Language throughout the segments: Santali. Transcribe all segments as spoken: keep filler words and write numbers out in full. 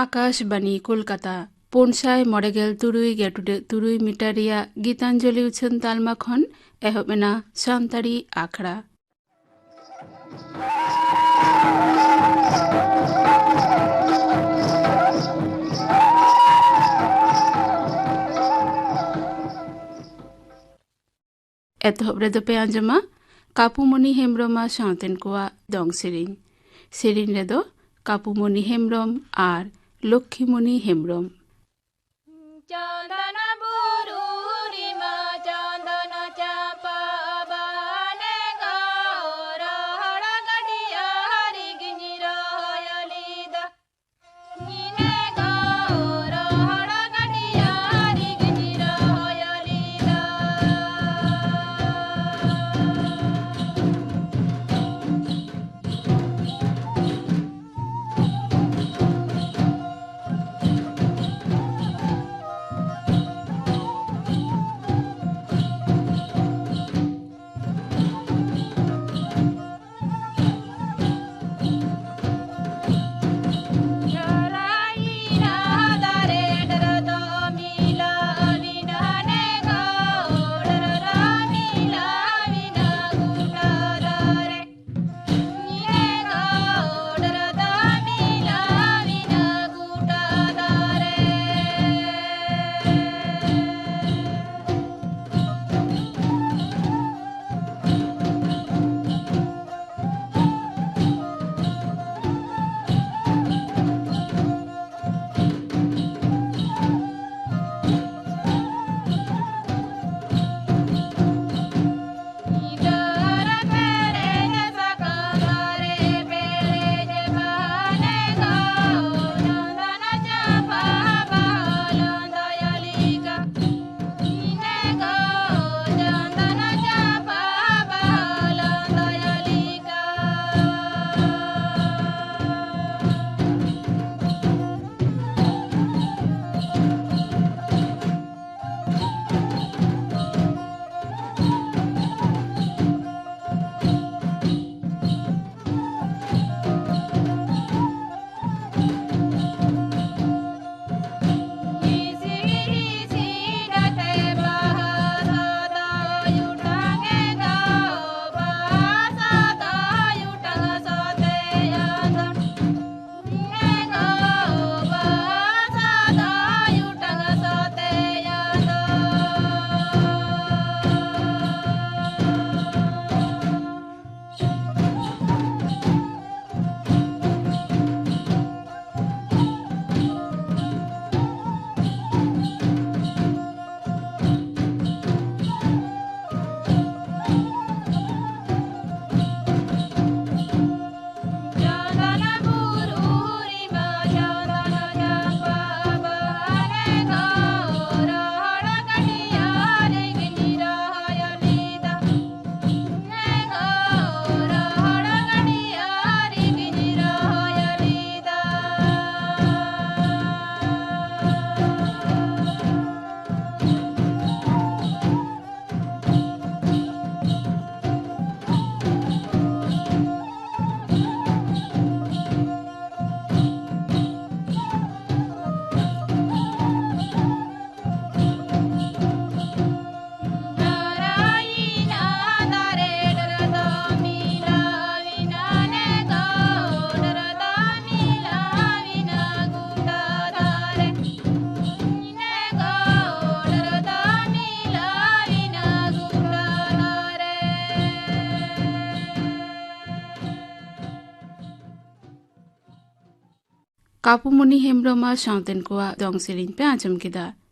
ᱟᱠᱟᱥᱵᱟᱱᱤ ᱠᱳᱞᱠᱟᱛᱟ, ᱯᱩᱱ ᱥᱟᱭ ᱢᱚᱬᱮ ᱜᱮᱞ ᱛᱩᱨᱩᱭ ᱜᱮᱴᱩᱰᱟᱹᱜ ᱛᱩᱨᱩᱭ ᱢᱤᱴᱟᱨ ᱨᱮᱭᱟᱜ ᱜᱤᱛᱟᱧᱡᱚᱞᱤ ᱩᱪᱷᱟᱹᱱ ᱛᱟᱞᱢᱟ ᱠᱷᱚᱱ ᱮᱦᱚᱵ ᱮᱱᱟ ᱥᱟᱱᱛᱟᱲᱤ ᱟᱠᱷᱲᱟ᱾ ᱮᱛᱚᱦᱚᱵ ᱨᱮᱫᱚ ᱯᱮ ᱟᱸᱡᱚᱢᱟ ᱠᱟᱯᱩᱢᱚᱱᱤ ᱦᱮᱢᱵᱽᱨᱚᱢ ᱟᱨ ᱥᱟᱶᱛᱮᱱ ᱠᱚᱣᱟᱜ ᱫᱚᱝ ᱥᱮᱨᱮᱧ᱾ ᱥᱮᱨᱮᱧ ᱨᱮᱫᱚ ᱠᱟᱯᱩᱢᱚᱱᱤ ᱦᱮᱢᱵᱽᱨᱚᱢ ᱟᱨ ᱞᱚᱠᱠᱷᱤᱢᱚᱱᱤ ᱦᱮᱢᱵᱽᱨᱚᱢ᱾ ᱪᱚᱱᱫᱚᱱ ᱵᱩᱨᱩ ᱨᱮᱢᱟ ᱪᱚᱱᱫᱚᱱ ᱪᱟᱸᱯᱟ ᱵᱟᱦᱟᱱᱮ ᱜᱚ, ᱨᱚᱦᱚᱲ ᱜᱟᱹᱰᱭᱟᱹ ᱨᱮᱜᱤᱧ ᱨᱚᱦᱚᱭ ᱞᱮᱫᱟ᱾ ᱤᱱᱟᱹ ᱜᱚ, ᱨᱚᱦᱚᱲ ᱜᱟᱹᱰᱭᱟᱹ ᱨᱮᱜᱤᱧ ᱨᱚᱦᱚᱭ ᱞᱮᱫᱟ᱾ ᱠᱟᱯᱩᱢᱚᱱᱤ ᱦᱮᱢᱵᱽᱨᱚᱢ ᱟᱨ ᱥᱟᱶᱛᱮᱱ ᱠᱚᱣᱟᱜ ᱫᱚᱝ ᱥᱮᱨᱮᱧ ᱯᱮ ᱟᱸᱡᱚᱢ ᱠᱮᱫᱟ᱾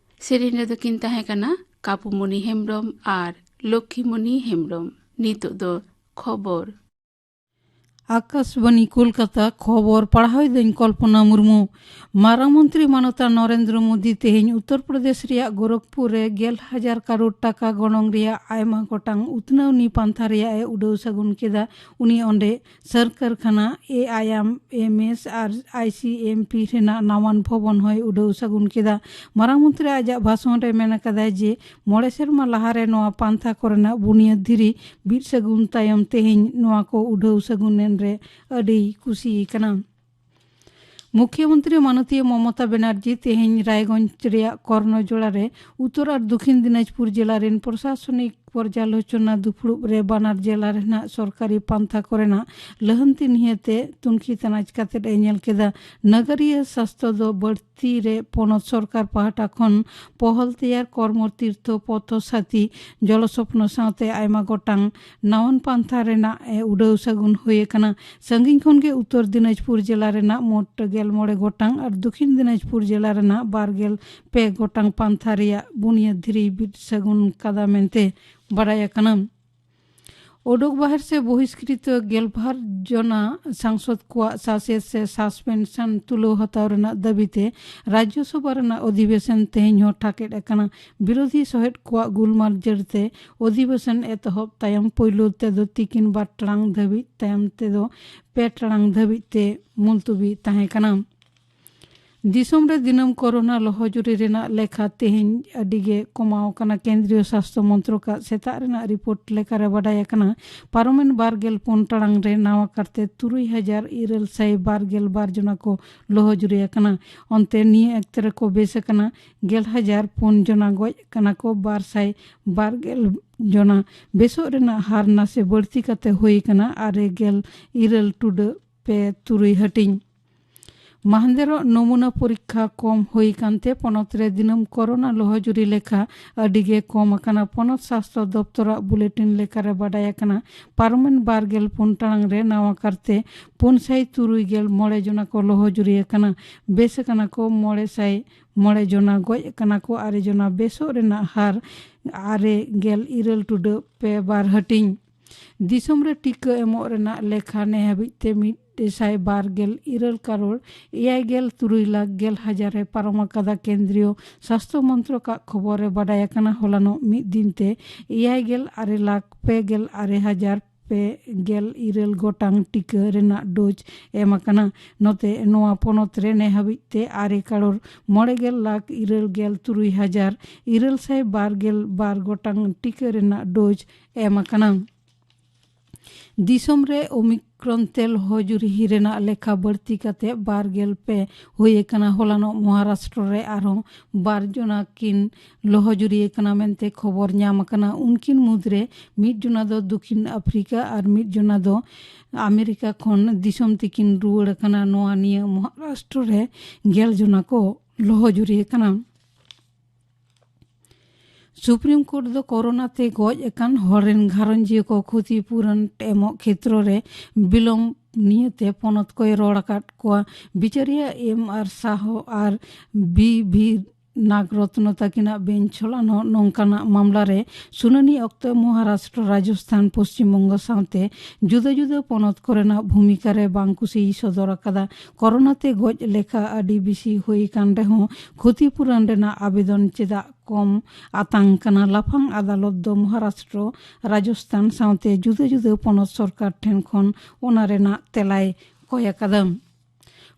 ᱥᱮᱨᱮᱧ ᱨᱮᱫᱚ ᱠᱤᱱ ᱛᱟᱦᱮᱸ ᱠᱟᱱᱟ ᱠᱟᱯᱩᱢᱚᱱᱤ ᱦᱮᱢᱵᱽᱨᱚᱢ ᱟᱨ ᱞᱚᱠᱠᱷᱤᱢᱚᱱᱤ ᱦᱮᱢᱵᱽᱨᱚᱢ᱾ ᱱᱤᱛᱚᱜ ᱫᱚ ᱠᱷᱚᱵᱚᱨ᱾ ᱟᱠᱟᱥᱵᱟᱱᱤ ᱠᱳᱞᱠᱟᱛᱟ, ᱠᱷᱚᱵᱚᱨ ᱯᱟᱲᱦᱟᱣ ᱮᱫᱟᱹᱧ ᱠᱚᱞᱯᱚᱱᱟ ᱢᱩᱨᱢᱩ᱾ ᱢᱟᱨᱟᱝ ᱢᱚᱱᱛᱨᱤ ᱢᱟᱱᱚᱛᱟᱱ ᱱᱚᱨᱮᱱᱫᱨᱚ ᱢᱳᱫᱤ ᱛᱮᱦᱮᱧ ᱩᱛᱛᱚᱨ ᱯᱨᱚᱫᱮᱥ ᱨᱮᱭᱟᱜ ᱜᱳᱨᱚᱠᱷᱯᱩᱨ ᱨᱮ ᱜᱮᱞ ᱦᱟᱡᱟᱨ ᱠᱟᱨᱳᱲ ᱴᱟᱠᱟ ᱜᱚᱱᱚᱝ ᱨᱮᱭᱟᱜ ᱟᱭᱢᱟ ᱜᱚᱴᱟᱝ ᱩᱛᱱᱟᱹᱣᱱᱤ ᱯᱟᱱᱛᱷᱟ ᱨᱮᱭᱟᱜ ᱮ ᱩᱰᱟᱹᱣ ᱥᱟᱹᱜᱩᱱ ᱠᱮᱫᱟ᱾ ᱩᱱᱤ ᱚᱸᱰᱮ ᱥᱟᱹᱨ ᱠᱟᱨᱠᱷᱟᱱᱟ, ᱮ ᱟᱭ ᱮᱢ ᱮᱥ ᱟᱨ ᱟᱭ ᱥᱤ ᱮᱢ ᱯᱤ ᱨᱮᱱᱟᱜ ᱱᱟᱣᱟᱱ ᱵᱷᱚᱵᱚᱱ ᱦᱚᱸᱭ ᱩᱰᱟᱹᱣ ᱥᱟᱹᱜᱩᱱ ᱠᱮᱫᱟ᱾ ᱢᱟᱨᱟᱝ ᱢᱚᱱᱛᱨᱤ ᱟᱡᱟᱜ ᱵᱷᱟᱥᱚᱱ ᱨᱮ ᱢᱮᱱ ᱟᱠᱟᱫᱟᱭ ᱡᱮ, ᱢᱚᱬᱮ ᱥᱮᱨᱢᱟ ᱞᱟᱦᱟᱨᱮ ᱱᱚᱣᱟ ᱯᱟᱱᱛᱷᱟ ᱠᱚᱨᱮᱱᱟᱜ ᱵᱩᱱᱤᱭᱟᱹᱫ ᱫᱷᱤᱨᱤ ᱵᱤᱫ ᱥᱟᱹᱜᱩᱱ ᱛᱟᱭᱚᱢ ᱛᱮᱦᱮᱧ ᱱᱚᱣᱟ ᱠᱚ ᱩᱰᱷᱟᱹᱣ ᱥᱟᱹᱜᱩᱱ ᱮᱱ ᱨᱮ ᱟᱹᱰᱤᱭ ᱠᱩᱥᱤ ᱟᱠᱟᱱᱟ᱾ ᱢᱩᱠᱷᱭᱚᱢᱚᱱᱛᱨᱤ ᱢᱟᱱᱚᱛᱤᱭᱟᱹ ᱢᱚᱢᱚᱛᱟ ᱵᱮᱱᱟᱨᱡᱤ ᱛᱮᱦᱮᱧ ᱨᱟᱭᱜᱚᱸᱡᱽ ᱨᱮᱭᱟᱜ ᱠᱚᱨᱱᱚᱡᱳᱲᱟ ᱨᱮ ᱩᱛᱛᱚᱨ ᱟᱨ ᱫᱚᱠᱷᱤᱱ ᱫᱤᱱᱟᱡᱽᱯᱩᱨ ᱡᱮᱞᱟ ᱨᱮᱱ ᱯᱨᱚᱥᱟᱥᱚᱱᱤᱠ ᱯᱚᱨᱡᱟᱞᱳᱪᱚᱱᱟ ᱫᱩᱯᱲᱩᱵ ᱨᱮ ᱵᱟᱱᱟᱨ ᱡᱮᱞᱟ ᱨᱮᱱᱟᱜ ᱥᱚᱨᱠᱟᱨᱤ ᱯᱟᱱᱛᱷᱟ ᱠᱚᱨᱮᱱᱟᱜ ᱞᱟᱦᱟᱱᱛᱤ ᱱᱤᱭᱟᱹᱛᱮ ᱛᱩᱱᱠᱷᱤ ᱛᱟᱱᱟᱪ ᱠᱟᱛᱮ ᱮ ᱧᱮᱞ ᱠᱮᱫᱟ᱾ ᱱᱟᱜᱟᱨᱤᱭᱟᱹ ᱥᱟᱥᱛᱚ ᱫᱚ ᱵᱟᱹᱲᱛᱤ ᱨᱮ ᱯᱚᱱᱚᱛ ᱥᱚᱨᱠᱟᱨ ᱯᱟᱦᱴᱟ ᱠᱷᱚᱱ ᱯᱚᱦᱚᱞ ᱛᱮᱭᱟᱨ ᱠᱚᱨᱢᱚ ᱛᱤᱨᱛᱷᱚ ᱯᱚᱛᱷᱚ ᱥᱟᱛᱷᱤ ᱡᱚᱞᱚᱥᱚᱯᱱᱚ ᱥᱟᱶᱛᱮ ᱟᱭᱢᱟ ᱜᱚᱴᱟᱝ ᱱᱟᱣᱟᱱ ᱯᱟᱱᱛᱷᱟ ᱨᱮᱱᱟᱜ ᱮ ᱩᱰᱟᱹᱣ ᱥᱟᱹᱜᱩᱱ ᱦᱩᱭ ᱟᱠᱟᱱᱟ᱾ ᱥᱟᱺᱜᱤᱧ ᱠᱷᱚᱱ ᱜᱮ ᱩᱛᱛᱚᱨ ᱫᱤᱱᱟᱡᱽᱯᱩᱨ ᱡᱮᱞᱟ ᱨᱮᱱᱟᱜ ᱢᱚᱴ ᱜᱮᱞ ᱢᱚᱬᱮ ᱜᱚᱴᱟᱝ ᱟᱨ ᱫᱚᱠᱷᱤᱱ ᱫᱤᱱᱟᱡᱽᱯᱩᱨ ᱡᱮᱞᱟ ᱨᱮᱱᱟᱜ ᱵᱟᱨ ᱜᱮᱞ ᱯᱮ ᱜᱚᱴᱟᱝ ᱯᱟᱱᱛᱷᱟ ᱨᱮᱭᱟᱜ ᱵᱩᱱᱤᱭᱟᱹᱫ ᱫᱷᱤᱨᱤ ᱵᱤᱫ ᱥᱟᱹᱜᱩᱱ ᱠᱟᱫᱟ ᱢᱮᱱᱛᱮ ᱵᱟᱰᱟᱭ ᱟᱠᱟᱱᱟ᱾ ᱚᱰᱚᱠ ᱵᱟᱦᱮᱨ ᱥᱮ ᱵᱚᱦᱤᱥᱠᱨᱤᱛᱚ ᱜᱮᱞᱵᱟᱨ ᱡᱚᱱᱟ ᱥᱟᱝᱥᱚᱫ ᱠᱚᱣᱟᱜ ᱥᱟᱥᱮᱛ ᱥᱮ ᱥᱟᱥᱯᱮᱱᱥᱚᱱ ᱛᱩᱞᱟᱹᱣ ᱦᱟᱛᱟᱣ ᱨᱮᱱᱟᱜ ᱫᱟᱹᱵᱤ ᱛᱮ ᱨᱟᱡᱽᱭᱚ ᱥᱚᱵᱷᱟ ᱨᱮᱱᱟᱜ ᱚᱫᱷᱤᱵᱮᱥᱚᱱ ᱛᱮᱦᱮᱧ ᱦᱚᱸ ᱴᱷᱟᱠᱮᱫ ᱟᱠᱟᱱᱟ᱾ ᱵᱤᱨᱳᱫᱷᱤ ᱥᱚᱦᱮᱫ ᱠᱚᱣᱟᱜ ᱜᱩᱞᱢᱟᱞ ᱡᱟᱹᱲ ᱛᱮ ᱚᱫᱷᱤᱵᱮᱥᱚᱱ ᱮᱛᱚᱦᱚᱵ ᱛᱟᱭᱚᱢ ᱯᱳᱭᱞᱳ ᱛᱮᱫᱚ ᱛᱤᱠᱤᱱ ᱵᱟᱨ ᱴᱟᱲᱟᱝ ᱫᱷᱟᱹᱵᱤᱡ, ᱛᱟᱭᱚᱢ ᱛᱮᱫᱚ ᱯᱮ ᱴᱟᱲᱟᱝ ᱫᱷᱟᱹᱵᱤᱡ ᱛᱮ ᱢᱩᱞᱛᱩᱵᱤ ᱛᱟᱦᱮᱸ ᱠᱟᱱᱟ᱾ ᱫᱤᱥᱚᱢ ᱨᱮ ᱫᱤᱱᱟᱹᱢ ᱠᱳᱨᱳᱱᱟ ᱞᱚᱦᱚᱡᱩᱨᱤ ᱨᱮᱱᱟᱜ ᱞᱮᱠᱷᱟ ᱛᱮᱦᱮᱧ ᱟᱹᱰᱤ ᱜᱮ ᱠᱚᱢᱟᱣ ᱟᱠᱟᱱᱟ᱾ ᱠᱮᱱᱫᱨᱤᱭᱚ ᱥᱟᱥᱛᱷᱚ ᱢᱚᱱᱛᱨᱚᱠᱟᱜ ᱥᱮᱛᱟᱜ ᱨᱮᱱᱟᱜ ᱨᱤᱯᱳᱨᱴ ᱞᱮᱠᱟᱨᱮ ᱵᱟᱰᱟᱭ ᱟᱠᱟᱱᱟ, ᱯᱟᱨᱚᱢᱮᱱ ᱵᱟᱨ ᱜᱮᱞ ᱯᱩᱱ ᱴᱟᱲᱟᱝ ᱨᱮ ᱱᱟᱣᱟ ᱠᱟᱨᱛᱮ ᱛᱩᱨᱩᱭ ᱦᱟᱡᱟᱨ ᱤᱨᱟᱹᱞ ᱥᱟᱭ ᱵᱟᱨ ᱜᱮᱞ ᱵᱟᱨ ᱡᱚᱱᱟ ᱠᱚ ᱞᱚᱦᱚᱡᱩᱨᱤ ᱟᱠᱟᱱᱟ᱾ ᱚᱱᱛᱮ ᱱᱤᱭᱟᱹ ᱚᱠᱛᱮ ᱨᱮᱠᱚ ᱵᱮᱥ ᱟᱠᱟᱱᱟ ᱜᱮᱞ ᱦᱟᱡᱟᱨ ᱯᱩᱱ ᱡᱚᱱᱟ, ᱜᱚᱡ ᱟᱠᱟᱱᱟ ᱠᱚ ᱵᱟᱨ ᱥᱟᱭ ᱵᱟᱨ ᱜᱮᱞ ᱡᱚᱱᱟ᱾ ᱵᱮᱥᱚᱜ ᱨᱮᱱᱟᱜ ᱦᱟᱨ ᱱᱟᱥᱮ ᱵᱟᱹᱲᱛᱤ ᱠᱟᱛᱮ ᱦᱩᱭ ᱟᱠᱟᱱᱟ ᱟᱨᱮ ᱜᱮᱞ ᱤᱨᱟᱹᱞ ᱴᱩᱰᱟᱹᱜ ᱯᱮ ᱛᱩᱨᱩᱭ ᱦᱟᱹᱴᱤᱧ᱾ ᱢᱟᱦᱟᱱᱫᱮᱨᱚᱜ ᱱᱚᱢᱩᱱᱟ ᱯᱚᱨᱤᱠᱠᱷᱟ ᱠᱚᱢ ᱦᱩᱭ ᱠᱟᱱᱛᱮ ᱯᱚᱱᱚᱛ ᱨᱮ ᱫᱤᱱᱟᱹᱢ ᱠᱚᱨᱳᱱᱟ ᱞᱚᱦᱚᱡᱩᱨᱤ ᱞᱮᱠᱷᱟ ᱟᱹᱰᱤ ᱜᱮ ᱠᱚᱢ ᱟᱠᱟᱱᱟ᱾ ᱯᱚᱱᱚᱛ ᱥᱟᱥᱛᱷᱚ ᱫᱚᱯᱛᱚᱨᱟᱜ ᱵᱩᱞᱮᱴᱤᱱ ᱞᱮᱠᱟᱨᱮ ᱵᱟᱰᱟᱭ ᱟᱠᱟᱱᱟ, ᱯᱟᱨᱚᱢᱮᱱ ᱵᱟᱨ ᱜᱮᱞ ᱯᱩᱱ ᱴᱟᱲᱟᱝ ᱨᱮ ᱱᱟᱣᱟ ᱠᱟᱨᱛᱮ ᱯᱩᱱ ᱥᱟᱭ ᱛᱩᱨᱩᱭ ᱜᱮᱞ ᱢᱚᱬᱮ ᱡᱚᱱᱟ ᱠᱚ ᱞᱚᱦᱚᱡᱩᱨᱤ ᱟᱠᱟᱱᱟ᱾ ᱵᱮᱥ ᱟᱠᱟᱱᱟ ᱠᱚ ᱢᱚᱬᱮ ᱥᱟᱭ ᱢᱚᱬᱮ ᱡᱚᱱᱟ, ᱜᱚᱡ ᱟᱠᱟᱱᱟ ᱠᱚ ᱟᱨᱮ ᱡᱚᱱᱟ᱾ ᱵᱮᱥᱚᱜ ᱨᱮᱱᱟᱜ ᱦᱟᱨ ᱟᱨᱮ ᱜᱮᱞ ᱤᱨᱟᱹᱞ ᱴᱩᱰᱟᱹᱜ ᱯᱮ ᱵᱟᱨ ᱦᱟᱹᱴᱤᱧ᱾ ᱫᱤᱥᱚᱢ ᱨᱮ ᱴᱤᱠᱟᱹ ᱮᱢᱚᱜ ᱨᱮᱱᱟᱜ ᱞᱮᱠᱷᱟ ᱱᱮ ᱦᱟᱹᱵᱤᱡ ᱛᱮ ᱢᱤᱫ ᱥᱟᱭ ᱵᱟᱨ ᱜᱮᱞ ᱤᱨᱟᱹᱞ ᱠᱟᱨᱳᱲ ᱮᱭᱟᱭ ᱜᱮᱞ ᱛᱩᱨᱩᱭ ᱞᱟᱠᱷ ᱜᱮᱞ ᱦᱟᱡᱟᱨ ᱮ ᱯᱟᱨᱚᱢ ᱟᱠᱟᱫᱟ᱾ ᱠᱮᱱᱫᱨᱤᱭᱚ ᱥᱟᱥᱛᱷᱚ ᱢᱚᱱᱛᱨᱚᱠᱟᱜ ᱠᱷᱚᱵᱚᱨ ᱨᱮ ᱵᱟᱰᱟᱭ ᱟᱠᱟᱱᱟ, ᱦᱚᱞᱟᱱᱚᱜ ᱢᱤᱫ ᱫᱤᱱ ᱛᱮ ᱮᱭᱟᱭ ᱜᱮᱞ ᱟᱨᱮ ᱞᱟᱠᱷ ᱯᱮ ᱜᱮᱞ ᱟᱨᱮ ᱦᱟᱡᱟᱨ ᱯᱮ ᱜᱮᱞ ᱤᱨᱟᱹᱞ ᱜᱚᱴᱟᱝ ᱴᱤᱠᱟᱹ ᱨᱮᱱᱟᱜ ᱰᱳᱡᱽ ᱮᱢ ᱟᱠᱟᱱᱟ᱾ ᱱᱚᱛᱮ ᱱᱚᱣᱟ ᱯᱚᱱᱚᱛ ᱨᱮ ᱱᱮ ᱦᱟᱹᱵᱤᱡ ᱛᱮ ᱟᱨᱮ ᱠᱟᱨᱳᱲ ᱢᱚᱬᱮ ᱜᱮᱞ ᱞᱟᱠᱷ ᱤᱨᱟᱹᱞ ᱜᱮᱞ ᱛᱩᱨᱩᱭ ᱦᱟᱡᱟᱨ ᱤᱨᱟᱹᱞ ᱥᱟᱭ ᱵᱟᱨ ᱜᱮᱞ ᱵᱟᱨ ᱜᱚᱴᱟᱝ ᱴᱤᱠᱟᱹ ᱨᱮᱱᱟᱜ ᱰᱳᱡᱽ ᱮᱢ ᱟᱠᱟᱱᱟ᱾ ᱫᱤᱥᱚᱢ ᱨᱮ ᱳᱢᱤᱠᱨᱚᱱ ᱛᱮ ᱞᱚᱦᱚᱡᱩᱨᱤ ᱨᱮᱱᱟᱜ ᱞᱮᱠᱷᱟ ᱵᱟᱹᱲᱛᱤ ᱠᱟᱛᱮ ᱵᱟᱨ ᱜᱮᱞ ᱯᱮ ᱦᱩᱭ ᱟᱠᱟᱱᱟ᱾ ᱦᱚᱞᱟᱱᱚᱜ ᱢᱚᱦᱟᱨᱟᱥᱴᱨᱚ ᱨᱮ ᱟᱨᱦᱚᱸ ᱵᱟᱨ ᱡᱚᱱᱟ ᱠᱤᱱ ᱞᱚᱦᱚᱡᱩᱨᱤ ᱟᱠᱟᱱᱟ ᱢᱮᱱᱛᱮ ᱠᱷᱚᱵᱚᱨ ᱧᱟᱢ ᱟᱠᱟᱱᱟ᱾ ᱩᱱᱠᱤᱱ ᱢᱩᱫᱽᱨᱮ ᱢᱤᱫ ᱡᱚᱱᱟ ᱫᱚ ᱫᱚᱠᱷᱤᱱ ᱟᱯᱷᱨᱤᱠᱟ ᱟᱨ ᱢᱤᱫ ᱡᱚᱱᱟ ᱫᱚ ᱟᱢᱮᱨᱤᱠᱟ ᱠᱷᱚᱱ ᱫᱤᱥᱚᱢ ᱛᱮᱠᱤᱱ ᱨᱩᱣᱟᱹᱲ ᱟᱠᱟᱱᱟ᱾ ᱱᱚᱣᱟ ᱱᱤᱭᱟᱹ ᱢᱚᱦᱟᱨᱟᱥᱴᱨᱚ ᱨᱮ ᱜᱮᱞ ᱡᱚᱱᱟ ᱠᱚ ᱞᱚᱦᱚᱡᱩᱨᱤ ᱟᱠᱟᱱᱟ᱾ ᱥᱩᱯᱨᱤᱢ ᱠᱳᱨᱴ ᱫᱚ ᱠᱳᱨᱳᱱᱟ ᱛᱮ ᱜᱚᱡ ᱟᱠᱟᱱ ᱦᱚᱲ ᱨᱮᱱ ᱜᱷᱟᱨᱚᱸᱡᱤᱭᱟᱹ ᱠᱚ ᱠᱷᱚᱛᱤ ᱯᱩᱨᱚᱱ ᱮᱢᱚᱜ ᱠᱷᱮᱛᱨᱚ ᱨᱮ ᱵᱤᱞᱚᱢ ᱱᱤᱭᱟᱹᱛᱮ ᱯᱚᱱᱚᱛ ᱠᱚᱭ ᱨᱚᱲ ᱟᱠᱟᱫ ᱠᱚᱣᱟ᱾ ᱵᱤᱪᱟᱹᱨᱤᱭᱟᱹ ᱮᱢ ᱟᱨ ᱥᱟᱦᱚ ᱟᱨ ᱵᱤ ᱵᱷᱤ ᱱᱟᱜᱽᱨᱚᱛᱱᱚ ᱛᱟᱹᱠᱤᱱᱟᱜ ᱵᱮᱧᱪ ᱦᱚᱞᱟᱱᱚᱜ ᱱᱚᱝᱠᱟᱱᱟᱜ ᱢᱟᱢᱞᱟ ᱨᱮ ᱥᱩᱱᱟᱹᱱᱤ ᱚᱠᱛᱚ ᱢᱚᱦᱟᱨᱟᱥᱴᱨᱚ, ᱨᱟᱡᱚᱥᱛᱷᱟᱱ, ᱯᱚᱥᱪᱤᱢ ᱵᱚᱝᱜᱚ ᱥᱟᱶᱛᱮ ᱡᱩᱫᱟᱹ ᱡᱩᱫᱟᱹ ᱯᱚᱱᱚᱛ ᱠᱚᱨᱮᱱᱟᱜ ᱵᱷᱩᱢᱤᱠᱟ ᱨᱮ ᱵᱟᱝ ᱠᱩᱥᱤᱭ ᱥᱚᱫᱚᱨ ᱟᱠᱟᱫᱟ᱾ ᱠᱳᱨᱳᱱᱟ ᱛᱮ ᱜᱚᱡ ᱞᱮᱠᱷᱟ ᱟᱹᱰᱤ ᱵᱮᱥᱤ ᱦᱩᱭ ᱟᱠᱟᱱ ᱨᱮᱦᱚᱸ ᱠᱷᱚᱛᱤ ᱯᱩᱨᱚᱱ ᱨᱮᱱᱟᱜ ᱟᱵᱮᱫᱚᱱ ᱪᱮᱫᱟᱜ ᱠᱚᱢ ᱟᱛᱟᱝ ᱠᱟᱱᱟ? ᱞᱟᱯᱷᱟᱝ ᱟᱫᱟᱞᱚᱛ ᱫᱚ ᱢᱚᱦᱟᱨᱟᱥᱴᱨᱚ, ᱨᱟᱡᱚᱥᱛᱷᱟᱱ ᱥᱟᱶᱛᱮ ᱡᱩᱫᱟᱹ ᱡᱩᱫᱟᱹ ᱯᱚᱱᱚᱛ ᱥᱚᱨᱠᱟᱨ ᱴᱷᱮᱱ ᱠᱷᱚᱱ ᱚᱱᱟ ᱨᱮᱱᱟᱜ ᱛᱮᱞᱟᱭ ᱠᱚᱭ ᱟᱠᱟᱫᱟ᱾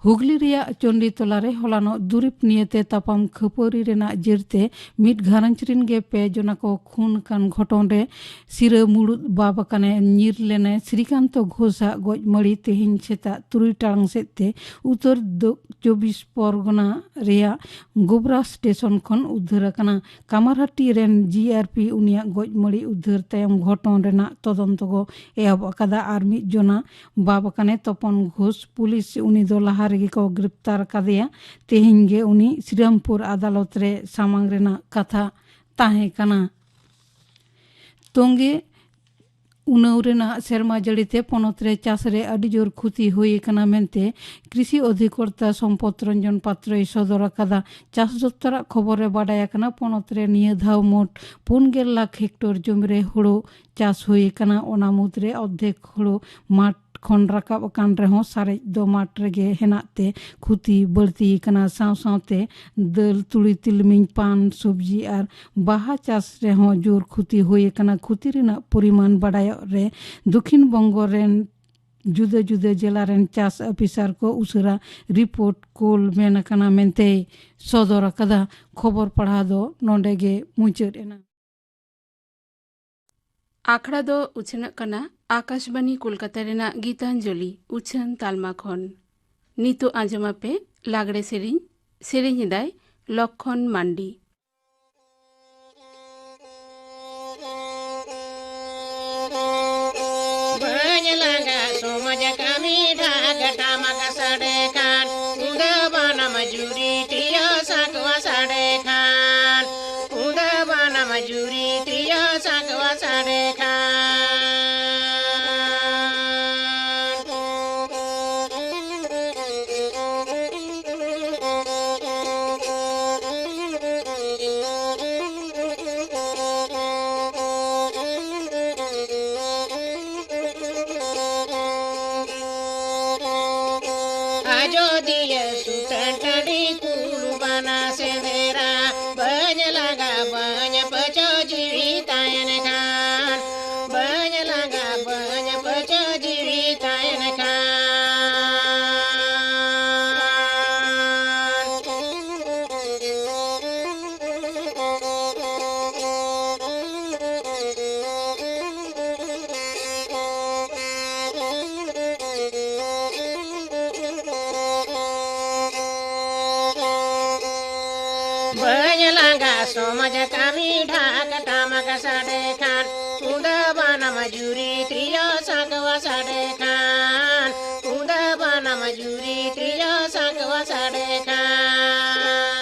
ᱦᱩᱜᱽᱞᱤ ᱨᱮᱭᱟᱜ ᱪᱚᱱᱰᱤᱛᱚᱞᱟ ᱨᱮ ᱦᱚᱞᱟᱱᱚᱜ ᱫᱩᱨᱤᱵ ᱱᱤᱭᱮᱛᱮ ᱛᱟᱯᱟᱢ ᱠᱷᱟᱹᱯᱟᱹᱨᱤ ᱨᱮᱱᱟᱜ ᱡᱮᱨᱛᱮ ᱢᱤᱫ ᱜᱷᱟᱨᱚᱸᱡᱽ ᱨᱤᱱ ᱜᱮ ᱯᱮ ᱡᱚᱱᱟ ᱠᱚ ᱠᱷᱩᱱ ᱟᱠᱟᱱ ᱜᱷᱚᱴᱚᱱ ᱨᱮ ᱥᱤᱨᱟᱹ ᱢᱩᱲᱩᱫ ᱵᱟᱵ ᱟᱠᱟᱱᱮ ᱧᱤᱨ ᱞᱮᱱᱟᱭ᱾ ᱥᱨᱤᱠᱟᱱᱛᱚ ᱜᱷᱳᱥᱟᱜ ᱜᱚᱡ ᱢᱟᱹᱲᱤ ᱛᱮᱦᱮᱧ ᱥᱮᱛᱟᱜ ᱛᱩᱨᱩᱭ ᱴᱟᱲᱟᱝ ᱥᱮᱫ ᱛᱮ ᱩᱛᱛᱚᱨ ᱫᱚ-, ᱪᱚᱵᱵᱤᱥ ᱯᱚᱨᱜᱚᱱᱟ ᱨᱮᱭᱟᱜ ᱜᱳᱵᱨᱟ ᱥᱴᱮᱥᱚᱱ ᱠᱷᱚᱱ ᱩᱫᱽᱫᱷᱟᱹᱨ ᱟᱠᱟᱱᱟ᱾ ᱠᱟᱢᱟᱨᱦᱟᱴᱤ ᱨᱮᱱ ᱡᱤ ᱟᱨ ᱯᱤ ᱩᱱᱤᱭᱟᱜ ᱜᱚᱡ ᱢᱟᱹᱲᱤ ᱩᱫᱽᱫᱷᱟᱹᱨ ᱛᱟᱭᱚᱢ ᱜᱷᱚᱴᱚᱱ ᱨᱮᱱᱟᱜ ᱛᱚᱫᱚᱱᱛᱚ ᱠᱚ ᱮᱦᱚᱵ ᱟᱠᱟᱫᱟ ᱟᱨ ᱢᱤᱫ ᱡᱚᱱᱟ ᱵᱟᱵ ᱟᱠᱟᱱᱮ ᱛᱚᱯᱚᱱ ᱜᱷᱳᱥ᱾ ᱯᱩᱞᱤᱥ ᱩᱱᱤ ᱫᱚ ᱞᱟᱦᱟ ᱨᱮᱜᱮ ᱠᱚ ᱜᱨᱮᱯᱛᱟᱨ ᱟᱠᱟᱫᱮᱭᱟ᱾ ᱛᱮᱦᱮᱧ ᱜᱮ ᱩᱱᱤ ᱥᱨᱤᱨᱟᱢᱯᱩᱨ ᱟᱫᱟᱞᱚᱛ ᱨᱮ ᱥᱟᱢᱟᱝ ᱨᱮᱱᱟᱜ ᱠᱟᱛᱷᱟ ᱛᱟᱦᱮᱸ ᱠᱟᱱᱟ᱾ ᱛᱚᱝᱜᱮ ᱩᱱᱟᱹᱣ ᱨᱮᱱᱟᱜ ᱥᱮᱨᱢᱟ ᱡᱟᱹᱲᱤ ᱛᱮ ᱯᱚᱱᱚᱛ ᱨᱮ ᱪᱟᱥ ᱨᱮ ᱟᱹᱰᱤ ᱡᱳᱨ ᱠᱷᱩᱛᱤ ᱦᱩᱭ ᱟᱠᱟᱱᱟ ᱢᱮᱱᱛᱮ ᱠᱨᱤᱥᱤ ᱚᱫᱷᱤᱠᱚᱨᱛᱟ ᱥᱚᱢᱯᱚᱛ ᱨᱚᱧᱡᱚᱱ ᱯᱟᱛᱨᱚᱭ ᱥᱚᱫᱚᱨ ᱟᱠᱟᱫᱟ᱾ ᱪᱟᱥ ᱫᱚᱯᱛᱚᱨᱟᱜ ᱠᱷᱚᱵᱚᱨ ᱨᱮ ᱵᱟᱰᱟᱭ ᱟᱠᱟᱱᱟ, ᱯᱚᱱᱚᱛ ᱨᱮ ᱱᱤᱭᱟᱹ ᱫᱷᱟᱣ ᱢᱳᱴ ᱯᱩᱱ ᱜᱮᱞ ᱞᱟᱠᱷ ᱦᱮᱠᱴᱚᱨ ᱡᱚᱢᱤ ᱨᱮ ᱦᱳᱲᱳ ᱪᱟᱥ ᱦᱩᱭ ᱟᱠᱟᱱᱟ᱾ ᱚᱱᱟ ᱢᱩᱫᱽᱨᱮ ᱚᱨᱫᱷᱮᱠ ᱦᱳᱲᱳ ᱢᱟᱴ ᱠᱷᱚᱱ ᱨᱟᱠᱟᱵ ᱟᱠᱟᱱ ᱨᱮᱦᱚᱸ ᱥᱟᱨᱮᱡ ᱫᱚ ᱢᱟᱴ ᱨᱮᱜᱮ ᱦᱮᱱᱟᱜ ᱛᱮ ᱠᱷᱩᱛᱤ ᱵᱟᱹᱲᱛᱤ ᱟᱠᱟᱱᱟ᱾ ᱥᱟᱶ ᱥᱟᱶᱛᱮ ᱫᱟᱹᱞ, ᱛᱩᱲᱤ, ᱛᱤᱞᱢᱤᱧ, ᱯᱟᱱ, ᱥᱚᱵᱽᱡᱤ ᱟᱨ ᱵᱟᱦᱟ ᱪᱟᱥ ᱨᱮᱦᱚᱸ ᱡᱳᱨ ᱠᱷᱩᱛᱤ ᱦᱩᱭ ᱟᱠᱟᱱᱟ᱾ ᱠᱷᱩᱛᱤ ᱨᱮᱱᱟᱜ ᱯᱚᱨᱤᱢᱟᱱ ᱵᱟᱰᱟᱭᱚᱜ ᱨᱮ ᱫᱚᱠᱷᱤᱱ ᱵᱚᱝᱜᱚ ᱨᱮᱱ ᱡᱩᱫᱟᱹ ᱡᱩᱫᱟᱹ ᱡᱮᱞᱟ ᱨᱮᱱ ᱪᱟᱥ ᱚᱯᱷᱤᱥᱟᱨ ᱠᱚ ᱩᱥᱟᱹᱨᱟ ᱨᱤᱯᱳᱨᱴ ᱠᱳᱞ ᱢᱮᱱ ᱟᱠᱟᱱᱟ ᱢᱮᱱᱛᱮᱭ ᱥᱚᱫᱚᱨ ᱟᱠᱟᱫᱟ᱾ ᱠᱷᱚᱵᱚᱨ ᱯᱟᱲᱦᱟᱣ ᱫᱚ ᱱᱚᱰᱮ ᱜᱮ ᱢᱩᱪᱟᱹᱫ ᱮᱱᱟ᱾ ᱟᱠᱷᱲᱟ ᱫᱚ ᱩᱪᱷᱟᱹᱱᱚᱜ ᱠᱟᱱᱟ ᱟᱠᱟᱥᱵᱟᱱᱤ ᱠᱳᱞᱠᱟᱛᱟ ᱨᱮᱱᱟᱜ ᱜᱤᱛᱟᱧᱡᱚᱞᱤ ᱩᱪᱷᱟᱹᱱ ᱛᱟᱞᱢᱟ ᱠᱷᱚᱱ᱾ ᱱᱤᱛᱚᱜ ᱟᱸᱡᱚᱢ ᱟᱯᱮ ᱞᱟᱜᱽᱲᱮ ᱥᱮᱨᱮᱧ᱾ ᱥᱮᱨᱮᱧ ᱮᱫᱟᱭ ᱞᱚᱠᱠᱷᱚᱱ ᱢᱟᱱᱰᱤ᱾ ᱵᱟᱹᱧ ᱞᱟᱸᱜᱟ ᱥᱚᱢᱟᱡᱽ ᱠᱟᱹᱢᱤ ᱰᱷᱟᱠ ᱴᱟᱢᱟᱠ ᱥᱟᱰᱮ ᱠᱷᱟᱱ, ᱠᱩᱸᱫᱟᱹ ᱵᱟᱱᱟᱢ ᱡᱩᱨᱤ ᱛᱤᱭᱳ ᱥᱟᱠᱣᱟ ᱥᱟᱰᱮ ᱠᱷᱟᱱ, ᱠᱩᱸᱫᱟᱹ ᱵᱟᱱᱟᱢ ᱡᱩᱨᱤ ᱛᱤᱭᱳ ᱥᱟᱠᱣᱟ ᱥᱟᱰᱮ ᱠᱷᱟᱱ᱾ ᱟᱡᱚᱫᱤᱭᱟᱹ ᱥᱩᱛᱟᱹᱱ ᱴᱟᱺᱰᱤ ᱠᱩᱞ ᱵᱟᱱᱟ ᱥᱮᱸᱫᱽᱨᱟ, ᱵᱟᱹᱧ ᱞᱟᱸᱜᱟ ᱵᱟᱹᱧ ᱯᱟᱹᱪᱟᱹ ᱡᱤᱣᱤ ᱛᱟᱦᱮᱱ ᱠᱷᱟᱱ, ᱵᱟᱹᱧ ᱞᱟᱸᱜᱟ ᱵᱟᱹᱧ ᱯᱟᱹᱪᱟᱹ ᱡᱤᱣᱤ ᱛᱟᱦᱮᱱ ᱠᱷᱟᱱ᱾ ᱵᱟᱹᱧ ᱞᱟᱸᱜᱟ ᱥᱚᱢᱟᱡᱽ ᱠᱟᱹᱢᱤ ᱰᱷᱟᱠ ᱴᱟᱢᱟᱠ ᱥᱟᱰᱮ ᱠᱷᱟᱱ, ᱠᱩᱸᱫᱟᱹ ᱵᱟᱱᱟᱢ ᱡᱩᱨᱤ ᱛᱤᱭᱳ ᱥᱟᱠᱣᱟ ᱥᱟᱰᱮ ᱠᱷᱟᱱ, ᱠᱩᱸᱫᱟᱹ ᱵᱟᱱᱟᱢ ᱡᱩᱨᱤ ᱛᱤᱨᱭᱳ ᱥᱟᱠᱣᱟ ᱥᱟᱰᱮ ᱠᱷᱟᱱ᱾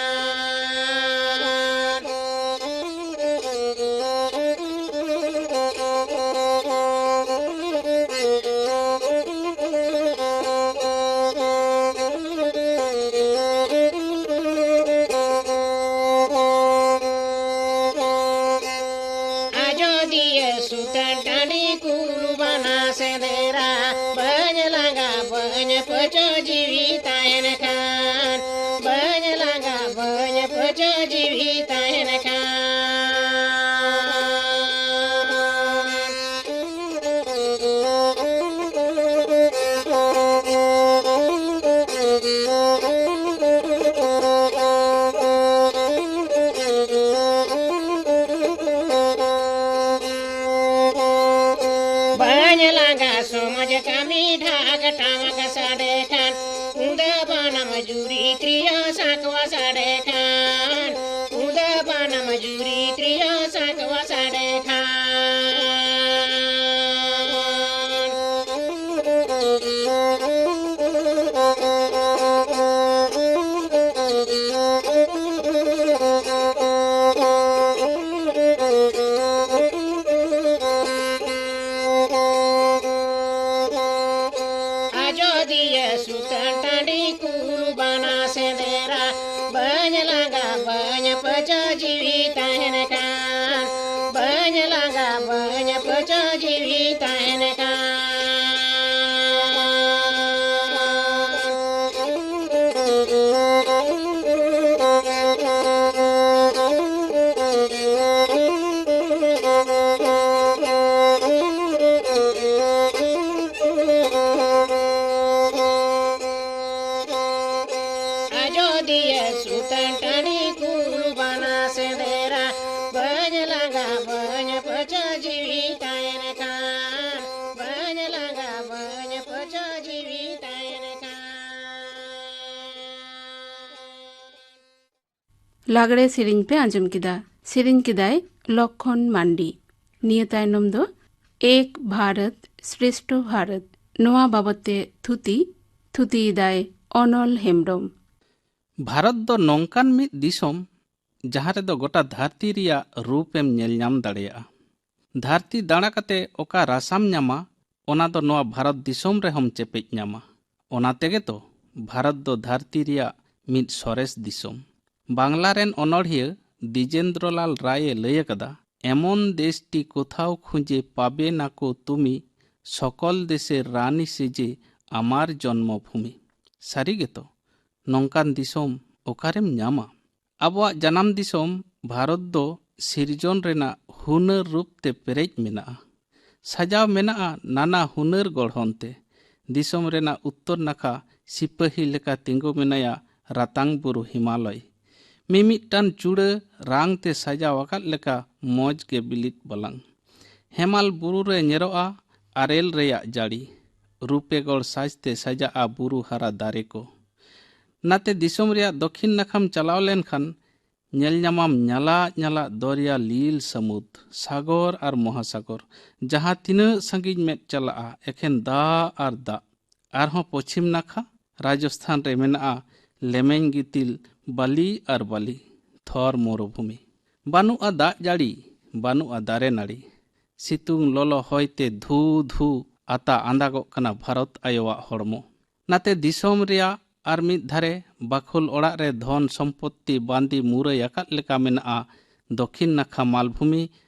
ᱟᱡᱚᱫᱤᱭᱟᱹ ᱥᱩᱛᱟᱹᱱ ᱴᱟᱺᱰᱤ ᱠᱩᱞ ᱵᱟᱱᱟ ᱥᱮᱸᱫᱽᱨᱟ, ᱵᱟᱹᱧ ᱞᱟᱸᱜᱟ, ᱵᱟᱹᱧ ᱯᱟᱹᱪᱟᱹ ᱡᱤᱣᱤ ᱛᱟᱦᱮᱱ ᱠᱷᱟᱱ, ᱵᱟᱹᱧ ᱞᱟᱸᱜᱟ, ᱵᱟᱹᱧ ᱯᱟᱹᱪᱟᱹ ᱡᱤᱣᱤ ᱛᱟᱦᱮᱱ ᱠᱷᱟᱱ᱾ ᱵᱟᱹᱧ ᱞᱟᱸᱜᱟ ᱥᱚᱢᱟᱡᱽ ᱠᱟᱹᱢᱤ ᱰᱷᱟᱠ ᱴᱟᱢᱟᱠ ᱥᱟᱰᱮ ᱠᱷᱟᱱ, ᱠᱩᱸᱫᱟᱹ ᱵᱟᱱᱟᱢ ᱡᱩᱨᱤ ᱛᱨᱤᱭᱳ ᱥᱟᱠᱣᱟ ᱥᱟᱰᱮ ᱠᱷᱟᱱ, ᱠᱩᱸᱫᱟᱹ ᱵᱟᱱᱟᱢ ᱡᱩᱨᱤ ᱛᱨᱤᱭᱳ ᱥᱟᱠᱣᱟ ᱥᱟᱰᱮ ᱠᱷᱟᱱ᱾ ᱟᱡᱚᱫᱤᱭᱟᱹ ᱥᱩᱛᱟᱹᱱ ᱴᱟᱺᱰᱤ ᱠᱩᱞ ᱵᱟᱱᱟ ᱥᱮᱸᱫᱽᱨᱟ, ᱵᱟᱹᱧ ᱞᱟᱸᱜᱟ, ᱵᱟᱹᱧ ᱯᱟᱹᱪᱟᱹ ᱡᱤᱣᱤ ᱛᱟᱦᱮᱱ ᱠᱷᱟᱱ, ᱵᱟᱹᱧ ᱞᱟᱸᱜᱟ, ᱵᱟᱹᱧ ᱯᱟᱹᱪᱟᱹ ᱡᱤᱣᱤ ᱛᱟᱦᱮᱱ ᱠᱷᱟᱱ᱾ ᱟᱡᱚᱫᱤᱭᱟᱹ ᱥᱩᱛᱟᱹᱱ ᱴᱟᱺᱰᱤ ᱠᱩᱞ ᱵᱟᱱᱟ ᱥᱮᱸᱫᱽᱨᱟ, ᱵᱟᱹᱧ ᱞᱟᱸᱜᱟ, ᱵᱟᱹᱧ ᱯᱟᱹᱪᱟᱹ ᱡᱤᱣᱤ ᱛᱟᱦᱮᱱ ᱠᱷᱟᱱ, ᱵᱟᱹᱧ ᱞᱟᱸᱜᱟ, ᱵᱟᱹᱧ ᱯᱟᱹᱪᱟᱹ ᱡᱤᱣᱤ ᱛᱟᱦᱮᱱ ᱠᱷᱟᱱ᱾ ᱞᱟᱜᱽᱲᱮ ᱥᱮᱨᱮᱧ ᱯᱮ ᱟᱸᱡᱚᱢ ᱠᱮᱫᱟ᱾ ᱥᱮᱨᱮᱧ ᱠᱮᱫᱟᱭ ᱞᱚᱠᱠᱷᱚᱱ ᱢᱟᱱᱰᱤ᱾ ᱱᱤᱭᱟᱹ ᱛᱟᱭᱱᱚᱢ ᱫᱚ ᱮᱠ ᱵᱷᱟᱨᱚᱛ ᱥᱨᱮᱥᱴᱷᱚ ᱵᱷᱟᱨᱚᱛ, ᱱᱚᱣᱟ ᱵᱟᱵᱚᱛ ᱛᱮ ᱛᱷᱩᱛᱤ, ᱛᱷᱩᱛᱤᱭᱮᱫᱟᱭ ᱚᱱᱚᱞ ᱦᱮᱢᱵᱽᱨᱚᱢ᱾ ᱵᱷᱟᱨᱚᱛ ᱫᱚ ᱱᱚᱝᱠᱟᱱ ᱢᱤᱫ ᱫᱤᱥᱚᱢ, ᱡᱟᱦᱟᱸ ᱨᱮᱫᱚ ᱜᱚᱴᱟ ᱫᱷᱟᱹᱨᱛᱤ ᱨᱮᱭᱟᱜ ᱨᱩᱯ ᱮᱢ ᱧᱮᱞ ᱧᱟᱢ ᱫᱟᱲᱮᱭᱟᱜᱼᱟ᱾ ᱫᱷᱟᱹᱨᱛᱤ ᱫᱟᱬᱟ ᱠᱟᱛᱮ ᱚᱠᱟ ᱨᱟᱥᱟᱢ ᱧᱟᱢᱟ, ᱚᱱᱟ ᱫᱚ ᱱᱚᱣᱟ ᱵᱷᱟᱨᱚᱛ ᱫᱤᱥᱚᱢ ᱨᱮᱦᱚᱸᱢ ᱪᱮᱯᱮᱡ ᱧᱟᱢᱟ᱾ ᱚᱱᱟ ᱛᱮᱜᱮ ᱛᱚ ᱵᱷᱟᱨᱚᱛ ᱫᱚ ᱫᱷᱟᱹᱨᱛᱤ ᱨᱮᱭᱟᱜ ᱢᱤᱫ ᱥᱚᱨᱮᱥ ᱫᱤᱥᱚᱢ᱾ ᱵᱟᱝᱞᱟ ᱨᱮᱱ ᱚᱱᱚᱬᱦᱤᱭᱟᱹ ᱫᱤᱡᱮᱱᱫᱨᱚᱞᱟᱞ ᱨᱟᱭ ᱮ ᱞᱟᱹᱭ ᱟᱠᱟᱫᱟ, "ᱮᱢᱚᱱ ᱫᱮᱥᱴᱤ ᱠᱳᱛᱷᱟᱣ ᱠᱷᱩᱸᱡᱮ ᱯᱟᱵᱮ ᱱᱟᱠᱚ ᱛᱩᱢᱤ, ᱥᱚᱠᱚᱞ ᱫᱮᱥᱮᱨ ᱨᱟᱱᱤ ᱥᱮᱡᱮ ᱟᱢᱟᱨ ᱡᱚᱱᱢᱚ ᱵᱷᱩᱢᱤ᱾" ᱥᱟᱹᱨᱤ ᱜᱮᱛᱚ, ᱱᱚᱝᱠᱟᱱ ᱫᱤᱥᱚᱢ ᱚᱠᱟᱨᱮᱢ ᱧᱟᱢᱟ? ᱟᱵᱚᱣᱟᱜ ᱡᱟᱱᱟᱢ ᱫᱤᱥᱚᱢ ᱵᱷᱟᱨᱚᱛ ᱫᱚ ᱥᱤᱨᱡᱚᱱ ᱨᱮᱱᱟᱜ ᱦᱩᱱᱟᱹᱨ ᱨᱩᱯ ᱛᱮ ᱯᱮᱨᱮᱡ ᱢᱮᱱᱟᱜᱼᱟ᱾ ᱥᱟᱡᱟᱣ ᱢᱮᱱᱟᱜᱼᱟ ᱱᱟᱱᱟ ᱦᱩᱱᱟᱹᱨ ᱜᱚᱲᱦᱚᱱ ᱛᱮ᱾ ᱫᱤᱥᱚᱢ ᱨᱮᱱᱟᱜ ᱩᱛᱛᱚᱨ ᱱᱟᱠᱷᱟ ᱥᱤᱯᱟᱹᱦᱤ ᱞᱮᱠᱟ ᱛᱤᱸᱜᱩ ᱢᱮᱱᱟᱭᱟ ᱨᱟᱛᱟᱝ ᱵᱩᱨᱩ ᱦᱤᱢᱟᱞᱚᱭ᱾ ᱢᱤᱢᱤᱫᱴᱟᱝ ᱪᱩᱲᱟᱹ ᱨᱟᱝ ᱛᱮ ᱥᱟᱡᱟᱣ ᱟᱠᱟᱫ ᱞᱮᱠᱟ ᱢᱚᱡᱽ ᱜᱮ ᱵᱤᱞᱤᱫ ᱵᱟᱞᱟᱝ᱾ ᱦᱮᱢᱟᱞ ᱵᱩᱨᱩ ᱨᱮ ᱧᱮᱨᱚᱜᱼᱟ ᱟᱨᱮᱞ ᱨᱮᱭᱟᱜ ᱡᱟᱹᱲᱤ᱾ ᱨᱩᱯᱮ ᱜᱚᱲ ᱥᱟᱡᱽ ᱛᱮ ᱥᱟᱡᱟᱜᱼᱟ ᱵᱩᱨᱩ ᱦᱟᱨᱟ ᱫᱟᱨᱮ ᱠᱚ᱾ ᱱᱟᱛᱮ ᱫᱤᱥᱚᱢ ᱨᱮᱭᱟᱜ ᱫᱚᱠᱷᱤᱱ ᱱᱟᱠᱷᱟᱢ ᱪᱟᱞᱟᱣ ᱞᱮᱱᱠᱷᱟᱱ ᱧᱮᱞ ᱧᱟᱢᱟᱢ ᱧᱟᱞᱟᱜ ᱧᱟᱞᱟᱜ ᱫᱚᱨᱭᱟ, ᱞᱤᱞ ᱥᱟᱹᱢᱩᱫ, ᱥᱟᱜᱚᱨ ᱟᱨ ᱢᱚᱦᱟᱥᱟᱜᱚᱨ᱾ ᱡᱟᱦᱟᱸ ᱛᱤᱱᱟᱹᱜ ᱥᱟᱺᱜᱤᱧ ᱢᱮᱫ ᱪᱟᱞᱟᱜᱼᱟ, ᱮᱠᱷᱮᱱ ᱫᱟᱜ ᱟᱨ ᱫᱟᱜ᱾ ᱟᱨᱦᱚᱸ ᱯᱚᱪᱷᱤᱢ ᱱᱟᱠᱷᱟ ᱨᱟᱡᱚᱥᱛᱷᱟᱱ ᱨᱮ ᱢᱮᱱᱟᱜᱼᱟ ᱞᱮᱢᱮᱧ ᱜᱤᱛᱤᱞ, ᱵᱟᱹᱞᱤ ᱟᱨ ᱵᱟᱹᱞᱤ, ᱛᱷᱚᱨ ᱢᱚᱨᱩᱵᱷᱩᱢᱤ᱾ ᱵᱟᱹᱱᱩᱜᱼᱟ ᱫᱟᱜ ᱡᱟᱹᱲᱤ, ᱵᱟᱹᱱᱩᱜᱼᱟ ᱫᱟᱨᱮ ᱱᱟᱹᱲᱤ᱾ ᱥᱤᱛᱩᱝ ᱞᱚᱞᱚ ᱦᱚᱭᱛᱮ ᱫᱷᱩ ᱫᱷᱩ ᱟᱛᱟ ᱟᱸᱫᱟᱜᱚᱜ ᱠᱟᱱᱟ ᱵᱷᱟᱨᱚᱛ ᱟᱭᱳᱣᱟᱜ ᱦᱚᱲᱢᱚ᱾ ᱱᱟᱛᱮ ᱫᱤᱥᱚᱢ ᱨᱮᱭᱟᱜ ᱟᱨ ᱢᱤᱫ ᱫᱷᱟᱨᱮ ᱵᱟᱠᱷᱳᱞ ᱚᱲᱟᱜ ᱨᱮ ᱫᱷᱚᱱ ᱥᱚᱢᱯᱚᱛᱛᱤ ᱵᱟᱸᱫᱤ ᱢᱩᱨᱟᱹᱭ ᱟᱠᱟᱫ ᱞᱮᱠᱟ ᱢᱮᱱᱟᱜᱼᱟ ᱫᱚᱠᱷᱤᱱ ᱱᱟᱠᱷᱟ ᱢᱟᱞᱵᱷᱩᱢᱤ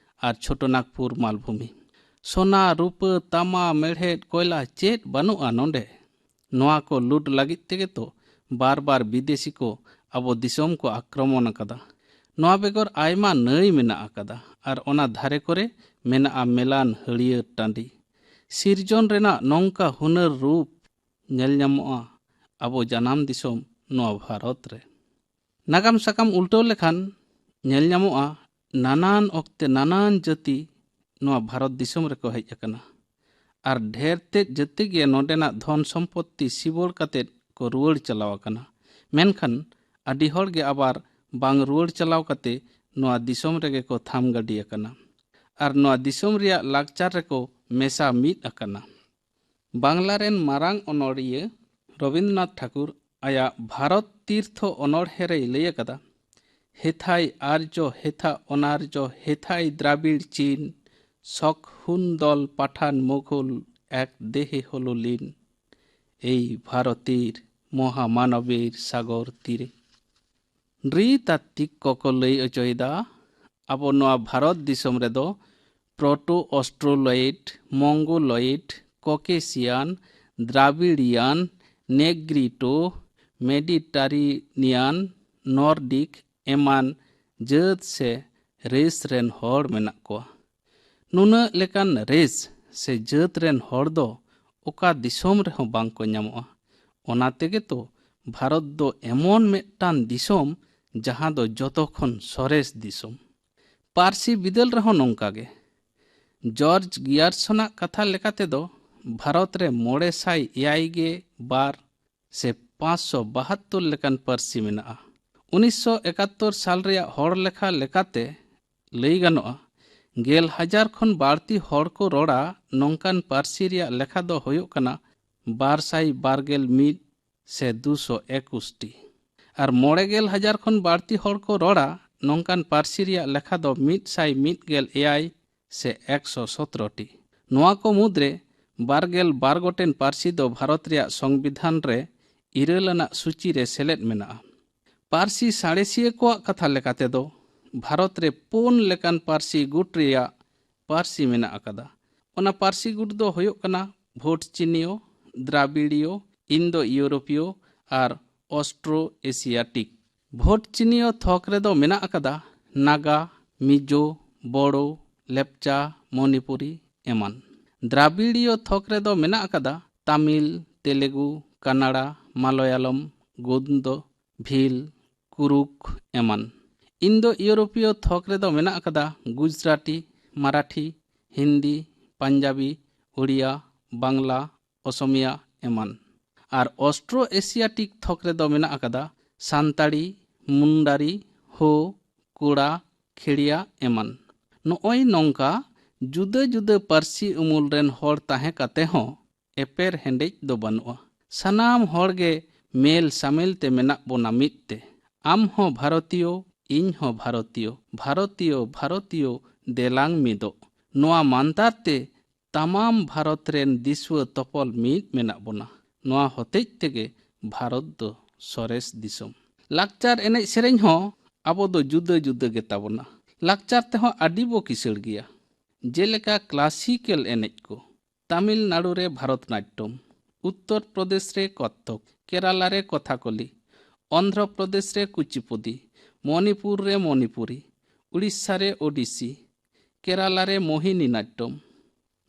ᱟᱨ ᱪᱷᱳᱴᱳ ᱱᱟᱜᱽᱯᱩᱨ ᱢᱟᱞᱵᱷᱩᱢᱤ᱾ ᱥᱚᱱᱟ, ᱨᱩᱯᱟᱹ, ᱛᱟᱢᱟ, ᱢᱮᱲᱦᱮᱫ, ᱠᱚᱭᱞᱟ ᱪᱮᱫ ᱵᱟᱹᱱᱩᱜᱼᱟ ᱱᱚᱰᱮ? ᱱᱚᱣᱟ ᱠᱚ ᱞᱩᱴ ᱞᱟᱹᱜᱤᱫ ᱛᱮᱜᱮ ᱛᱚ ᱵᱟᱨ ᱵᱟᱨ ᱵᱤᱫᱮᱥᱤ ᱠᱚ ᱟᱵᱚ ᱫᱤᱥᱚᱢ ᱠᱚ ᱟᱠᱨᱚᱢᱚᱱ ᱟᱠᱟᱫᱟ᱾ ᱱᱚᱣᱟ ᱵᱮᱜᱚᱨ ᱟᱭᱢᱟ ᱱᱟᱹᱭ ᱢᱮᱱᱟᱜ ᱟᱠᱟᱫᱟ ᱟᱨ ᱚᱱᱟ ᱫᱷᱟᱨᱮ ᱠᱚᱨᱮ ᱢᱮᱱᱟᱜᱼᱟ ᱢᱮᱞᱟᱱ ᱦᱟᱹᱨᱭᱟᱹᱲ ᱴᱟᱺᱰᱤ᱾ ᱥᱤᱨᱡᱚᱱ ᱨᱮᱱᱟᱜ ᱱᱚᱝᱠᱟ ᱦᱩᱱᱟᱹᱨ ᱨᱩᱯ ᱧᱮᱞ ᱧᱟᱢᱚᱜᱼᱟ ᱟᱵᱚ ᱡᱟᱱᱟᱢ ᱫᱤᱥᱚᱢ ᱱᱚᱣᱟ ᱵᱷᱟᱨᱚᱛ ᱨᱮ᱾ ᱱᱟᱜᱟᱢ ᱥᱟᱠᱟᱢ ᱩᱞᱴᱟᱹᱣ ᱞᱮᱠᱷᱟᱱ ᱧᱮᱞ ᱧᱟᱢᱚᱜᱼᱟ ᱱᱟᱱᱟᱱ ᱚᱠᱛᱮ ᱱᱟᱱᱟᱱ ᱡᱟᱹᱛᱤ ᱱᱚᱣᱟ ᱵᱷᱟᱨᱚᱛ ᱫᱤᱥᱚᱢ ᱨᱮᱠᱚ ᱦᱮᱡ ᱟᱠᱟᱱᱟ᱾ ᱟᱨ ᱰᱷᱮᱨ ᱛᱮᱫ ᱡᱟᱹᱛᱤ ᱜᱮ ᱱᱚᱰᱮᱱᱟᱜ ᱫᱷᱚᱱ ᱥᱚᱢᱯᱚᱛᱛᱤ ᱥᱤᱵᱚᱲ ᱠᱟᱛᱮᱫ ᱠᱚ ᱨᱩᱣᱟᱹᱲ ᱪᱟᱞᱟᱣ ᱟᱠᱟᱱᱟ᱾ ᱢᱮᱱᱠᱷᱟᱱ ᱟᱹᱰᱤ ᱦᱚᱲ ᱜᱮ ᱟᱵᱟᱨ ᱵᱟᱝ ᱨᱩᱣᱟᱹᱲ ᱪᱟᱞᱟᱣ ᱠᱟᱛᱮ ᱱᱚᱣᱟ ᱫᱤᱥᱚᱢ ᱨᱮᱜᱮ ᱠᱚ ᱛᱷᱟᱢ ᱜᱟᱹᱰᱤ ᱟᱠᱟᱱᱟ᱾ ᱟᱨ ᱱᱚᱣᱟ ᱫᱤᱥᱚᱢ ᱨᱮᱭᱟᱜ ᱞᱟᱠᱪᱟᱨ ᱨᱮᱠᱚ ᱢᱮᱥᱟ ᱢᱤᱫ ᱟᱠᱟᱱᱟ᱾ ᱵᱟᱝᱞᱟ ᱨᱮᱱ ᱢᱟᱨᱟᱝ ᱚᱱᱚᱲᱤᱭᱟᱹ ᱨᱚᱵᱤᱱᱫᱨᱚᱱᱟᱛᱷ ᱴᱷᱟᱠᱩᱨ ᱟᱭᱟᱜ ᱵᱷᱟᱨᱚᱛ ᱛᱤᱨᱛᱷᱚ ᱚᱱᱚᱬᱦᱮ ᱨᱮᱭ ᱞᱟᱹᱭ ᱟᱠᱟᱫᱟ, ᱦᱮᱛᱷᱟᱭ ᱟᱨᱡᱚ ᱦᱮᱛᱷᱟ ᱚᱱᱟᱨᱡᱚ ᱦᱮᱛᱷᱟᱭ ᱫᱨᱟᱵᱤᱲ ᱪᱤᱱ ᱥᱚᱠ ᱦᱩᱱ ᱫᱚᱞ ᱯᱟᱴᱷᱟᱱ ᱢᱩᱜᱷᱚᱞ ᱮᱠ ᱫᱮᱦᱮ ᱦᱚᱞᱚ ᱞᱤᱱ᱾ ᱮᱭ ᱵᱷᱟᱨᱚᱛᱤᱨ ᱢᱚᱦᱟᱢᱟᱱᱚᱵᱤᱨ ᱥᱟᱜᱚᱨ ᱛᱤᱨᱮ᱾ ᱱᱨᱤᱛᱟᱛᱛᱤᱠ ᱠᱚᱠᱚ ᱞᱟᱹᱭ ᱚᱪᱚᱭᱮᱫᱟ, ᱟᱵᱚ ᱱᱚᱣᱟ ᱵᱷᱟᱨᱚᱛ ᱫᱤᱥᱚᱢ ᱨᱮᱫᱚ ᱯᱨᱚᱴᱳ ᱚᱥᱴᱨᱳᱞᱚᱭᱤᱰ, ᱢᱚᱝᱜᱳᱞᱚᱭᱤᱰ, ᱠᱚᱠᱮᱥᱤᱭᱟᱱ, ᱫᱨᱟᱵᱤᱲᱤᱭᱟᱱ, ᱱᱮᱜᱽᱨᱤᱴᱳ, ᱢᱮᱰᱤᱴᱟᱨᱤᱱᱤᱭᱟᱱ, ᱱᱚᱨᱰᱤᱠ ᱮᱢᱟᱱ ᱡᱟᱹᱛ ᱥᱮ ᱨᱮᱥ ᱨᱮᱱ ᱦᱚᱲ ᱢᱮᱱᱟᱜ ᱠᱚᱣᱟ᱾ ᱱᱩᱱᱟᱹᱜ ᱞᱮᱠᱟᱱ ᱨᱮᱥ ᱥᱮ ᱡᱟᱹᱛ ᱨᱮᱱ ᱦᱚᱲ ᱫᱚ ᱚᱠᱟ ᱫᱤᱥᱚᱢ ᱨᱮᱦᱚᱸ ᱵᱟᱝ ᱠᱚ ᱧᱟᱢᱚᱜᱼᱟ᱾ ᱚᱱᱟ ᱛᱮᱜᱮ ᱛᱚ ᱵᱷᱟᱨᱚᱛ ᱫᱚ ᱮᱢᱚᱱ ᱢᱤᱫᱴᱟᱝ ᱫᱤᱥᱚᱢ, ᱡᱟᱦᱟᱸ ᱫᱚ ᱡᱚᱛᱚ ᱠᱷᱚᱱ ᱥᱚᱨᱮᱥ ᱫᱤᱥᱚᱢ᱾ ᱯᱟᱹᱨᱥᱤ ᱵᱤᱫᱟᱹᱞ ᱨᱮᱦᱚᱸ ᱱᱚᱝᱠᱟ ᱜᱮ᱾ ᱡᱚᱨᱡᱽ ᱜᱤᱭᱟᱨᱥᱚᱱᱟᱜ ᱠᱟᱛᱷᱟ ᱞᱮᱠᱟ ᱛᱮᱫᱚ ᱵᱷᱟᱨᱚᱛ ᱨᱮ ᱢᱚᱬᱮ ᱥᱟᱭ ᱮᱭᱟᱭ ᱜᱮ ᱵᱟᱨ ᱥᱮ ᱯᱟᱸᱪᱥᱚ ᱵᱟᱦᱟᱛᱛᱳᱨ ᱞᱮᱠᱟᱱ ᱯᱟᱹᱨᱥᱤ ᱢᱮᱱᱟᱜᱼᱟ᱾ ᱩᱱᱤᱥᱥᱚ ᱮᱠᱟᱛᱛᱳᱨ ᱥᱟᱞ ᱨᱮᱭᱟᱜ ᱦᱚᱲ ᱞᱮᱠᱷᱟ ᱞᱮᱠᱟᱛᱮ ᱞᱟᱹᱭ ᱜᱟᱱᱚᱜᱼᱟ, ᱜᱮᱞ ᱦᱟᱡᱟᱨ ᱠᱷᱚᱱ ᱵᱟᱹᱲᱛᱤ ᱦᱚᱲ ᱠᱚ ᱨᱚᱲᱟ ᱱᱚᱝᱠᱟᱱ ᱯᱟᱹᱨᱥᱤ ᱨᱮᱭᱟᱜ ᱞᱮᱠᱷᱟ ᱫᱚ ᱦᱩᱭᱩᱜ ᱠᱟᱱᱟ ᱵᱟᱨ ᱥᱟᱭ ᱵᱟᱨ ᱜᱮᱞ ᱢᱤᱫ ᱥᱮ ᱫᱩᱥᱚ ᱮᱠᱩᱥ ᱴᱤ᱾ ᱟᱨ ᱢᱚᱬᱮ ᱜᱮᱞ ᱦᱟᱡᱟᱨ ᱠᱷᱚᱱ ᱵᱟᱹᱲᱛᱤ ᱦᱚᱲ ᱠᱚ ᱨᱚᱲᱟ ᱱᱚᱝᱠᱟᱱ ᱯᱟᱹᱨᱥᱤ ᱨᱮᱭᱟᱜ ᱞᱮᱠᱷᱟ ᱫᱚ ᱢᱤᱫ ᱥᱟᱭ ᱢᱤᱫ ᱜᱮᱞ ᱮᱭᱟᱭ ᱥᱮ ᱮᱠᱥᱚ ᱥᱚᱛᱨᱚ ᱴᱤ᱾ ᱱᱚᱣᱟ ᱠᱚ ᱢᱩᱫᱽᱨᱮ ᱵᱟᱨ ᱜᱮᱞ ᱵᱟᱨ ᱜᱚᱴᱮᱱ ᱯᱟᱹᱨᱥᱤ ᱫᱚ ᱵᱷᱟᱨᱚᱛ ᱨᱮᱭᱟᱜ ᱥᱚᱝᱵᱤᱫᱷᱟᱱ ᱨᱮ ᱤᱨᱟᱹᱞ ᱟᱱᱟᱜ ᱥᱩᱪᱤ ᱨᱮ ᱥᱮᱞᱮᱫ ᱢᱮᱱᱟᱜᱼᱟ᱾ ᱯᱟᱹᱨᱥᱤ ᱥᱟᱬᱮᱥᱤᱭᱟᱹ ᱠᱚᱣᱟᱜ ᱠᱟᱛᱷᱟ ᱞᱮᱠᱟ ᱛᱮᱫᱚ ᱵᱷᱟᱨᱚᱛ ᱨᱮ ᱯᱩᱱ ᱞᱮᱠᱟᱱ ᱯᱟᱹᱨᱥᱤ ᱜᱩᱴ ᱨᱮᱭᱟᱜ ᱯᱟᱹᱨᱥᱤ ᱢᱮᱱᱟᱜ ᱟᱠᱟᱫᱟ᱾ ᱚᱱᱟ ᱯᱟᱹᱨᱥᱤ ᱜᱩᱴ ᱫᱚ ᱦᱩᱭᱩᱜ ᱠᱟᱱᱟ ᱵᱷᱳᱴ ᱪᱤᱱᱤᱭᱚ, ᱫᱨᱟᱵᱤᱲᱤᱭᱚ, ᱤᱱᱫᱳ ᱤᱭᱩᱨᱳᱯᱤᱭᱚ ᱟᱨ ᱚᱥᱴᱨᱳ ᱮᱥᱤᱭᱟᱴᱤᱠ᱾ ᱵᱷᱳᱴ ᱪᱤᱱᱤᱭᱚ ᱛᱷᱚᱠ ᱨᱮᱫᱚ ᱢᱮᱱᱟᱜ ᱟᱠᱟᱫᱟ ᱱᱟᱜᱟ, ᱢᱤᱡᱳ, ᱵᱳᱲᱳ, ᱞᱮᱯᱪᱟ, ᱢᱚᱱᱤᱯᱩᱨᱤ ᱮᱢᱟᱱ᱾ ᱫᱨᱟᱵᱤᱲᱤᱭᱚ ᱛᱷᱚᱠ ᱨᱮᱫᱚ ᱢᱮᱱᱟᱜ ᱟᱠᱟᱫᱟ ᱛᱟᱢᱤᱞ, ᱛᱮᱞᱮᱜᱩ, ᱠᱟᱱᱟᱲᱟ, ᱢᱟᱞᱚᱭᱟᱞᱚᱢ, ᱜᱳᱫᱽᱫᱚ, ᱵᱷᱤᱞ, ᱠᱩᱨᱩᱠ ᱮᱢᱟᱱ᱾ ᱤᱱᱫᱳ ᱤᱭᱩᱨᱳᱯᱤᱭᱚ ᱛᱷᱚᱠ ᱨᱮᱫᱚ ᱢᱮᱱᱟᱜ ᱟᱠᱟᱫᱟ ᱜᱩᱡᱽᱨᱟᱴᱤ, ᱢᱟᱨᱟᱴᱷᱤ, ᱦᱤᱱᱫᱤ, ᱯᱟᱧᱡᱟᱵᱤ, ᱩᱲᱤᱭᱟ, ᱵᱟᱝᱞᱟ, ᱚᱥᱚᱢᱤᱭᱟ ᱮᱢᱟᱱ᱾ ᱟᱨ ᱚᱥᱴᱨᱳ ᱮᱥᱤᱭᱟᱴᱤᱠ ᱛᱷᱚᱠ ᱨᱮᱫᱚ ᱢᱮᱱᱟᱜ ᱟᱠᱟᱫᱟ ᱥᱟᱱᱛᱟᱲᱤ, ᱢᱩᱱᱰᱟᱨᱤ, ᱦᱳ, ᱠᱳᱲᱟ, ᱠᱷᱮᱲᱤᱭᱟ ᱮᱢᱟᱱ᱾ ᱱᱚᱜᱼᱚᱭ ᱱᱚᱝᱠᱟ ᱡᱩᱫᱟᱹ ᱡᱩᱫᱟᱹ ᱯᱟᱹᱨᱥᱤ ᱩᱢᱩᱞ ᱨᱮᱱ ᱦᱚᱲ ᱛᱟᱦᱮᱸ ᱠᱟᱛᱮ ᱦᱚᱸ ᱮᱯᱮᱨ ᱦᱮᱸᱰᱮᱡ ᱫᱚ ᱵᱟᱹᱱᱩᱜᱼᱟ᱾ ᱥᱟᱱᱟᱢ ᱦᱚᱲ ᱜᱮ ᱢᱮᱞ ᱥᱟᱢᱮᱞ ᱛᱮ ᱢᱮᱱᱟᱜ ᱵᱚᱱᱟ ᱢᱤᱫ ᱛᱮ᱾ ᱟᱢ ᱦᱚᱸ ᱵᱷᱟᱨᱚᱛᱤᱭᱚ, ᱤᱧ ᱦᱚᱸ ᱵᱷᱟᱨᱚᱛᱤᱭᱚ, ᱵᱷᱟᱨᱚᱛᱤᱭᱚ, ᱵᱷᱟᱨᱚᱛᱤᱭᱚ, ᱫᱮᱞᱟᱝ ᱢᱤᱫᱚᱜ᱾ ᱱᱚᱣᱟ ᱢᱟᱱᱛᱟᱨ ᱛᱮ ᱛᱟᱢᱟᱢ ᱵᱷᱟᱨᱚᱛ ᱨᱮᱱ ᱫᱤᱥᱩᱣᱟᱹ ᱛᱚᱯᱚᱞ ᱢᱤᱫ ᱢᱮᱱᱟᱜ ᱵᱚᱱᱟ᱾ ᱱᱚᱣᱟ ᱦᱚᱛᱮᱡ ᱛᱮᱜᱮ ᱵᱷᱟᱨᱚᱛ ᱫᱚ ᱥᱚᱨᱮᱥ ᱫᱤᱥᱚᱢ᱾ ᱞᱟᱠᱪᱟᱨ ᱮᱱᱮᱡ ᱥᱮᱨᱮᱧ ᱦᱚᱸ ᱟᱵᱚ ᱫᱚ ᱡᱩᱫᱟᱹ ᱡᱩᱫᱟᱹ ᱜᱮ ᱛᱟᱵᱚᱱᱟ᱾ ᱞᱟᱠᱪᱟᱨ ᱛᱮᱦᱚᱸ ᱟᱹᱰᱤ ᱵᱚ ᱠᱤᱥᱟᱹᱲ ᱜᱮᱭᱟ᱾ ᱡᱮᱞᱮᱠᱟ ᱠᱞᱟᱥᱤᱠᱮᱞ ᱮᱱᱮᱡ ᱠᱚ, ᱛᱟᱢᱤᱞᱱᱟᱲᱩ ᱨᱮ ᱵᱷᱟᱨᱚᱛᱱᱟᱴᱴᱚᱢ, ᱩᱛᱛᱚᱨ ᱯᱨᱚᱫᱮᱥ ᱨᱮ ᱠᱚᱛᱷᱚᱠ, ᱠᱮᱨᱟᱞᱟ ᱨᱮ ᱠᱚᱛᱷᱟᱠᱚᱞᱤ, ᱚᱱᱫᱷᱨᱚ ᱯᱨᱚᱫᱮᱥ ᱨᱮ ᱠᱩᱪᱤᱯᱩᱫᱤ, ᱢᱚᱱᱤᱯᱩᱨ ᱨᱮ ᱢᱚᱱᱤᱯᱩᱨᱤ, ᱩᱲᱤᱥᱥᱟ ᱨᱮ ᱳᱰᱤᱥᱤ, ᱠᱮᱨᱟᱞᱟ ᱨᱮ ᱢᱳᱦᱤᱱᱤ ᱱᱟᱴᱴᱚᱢ᱾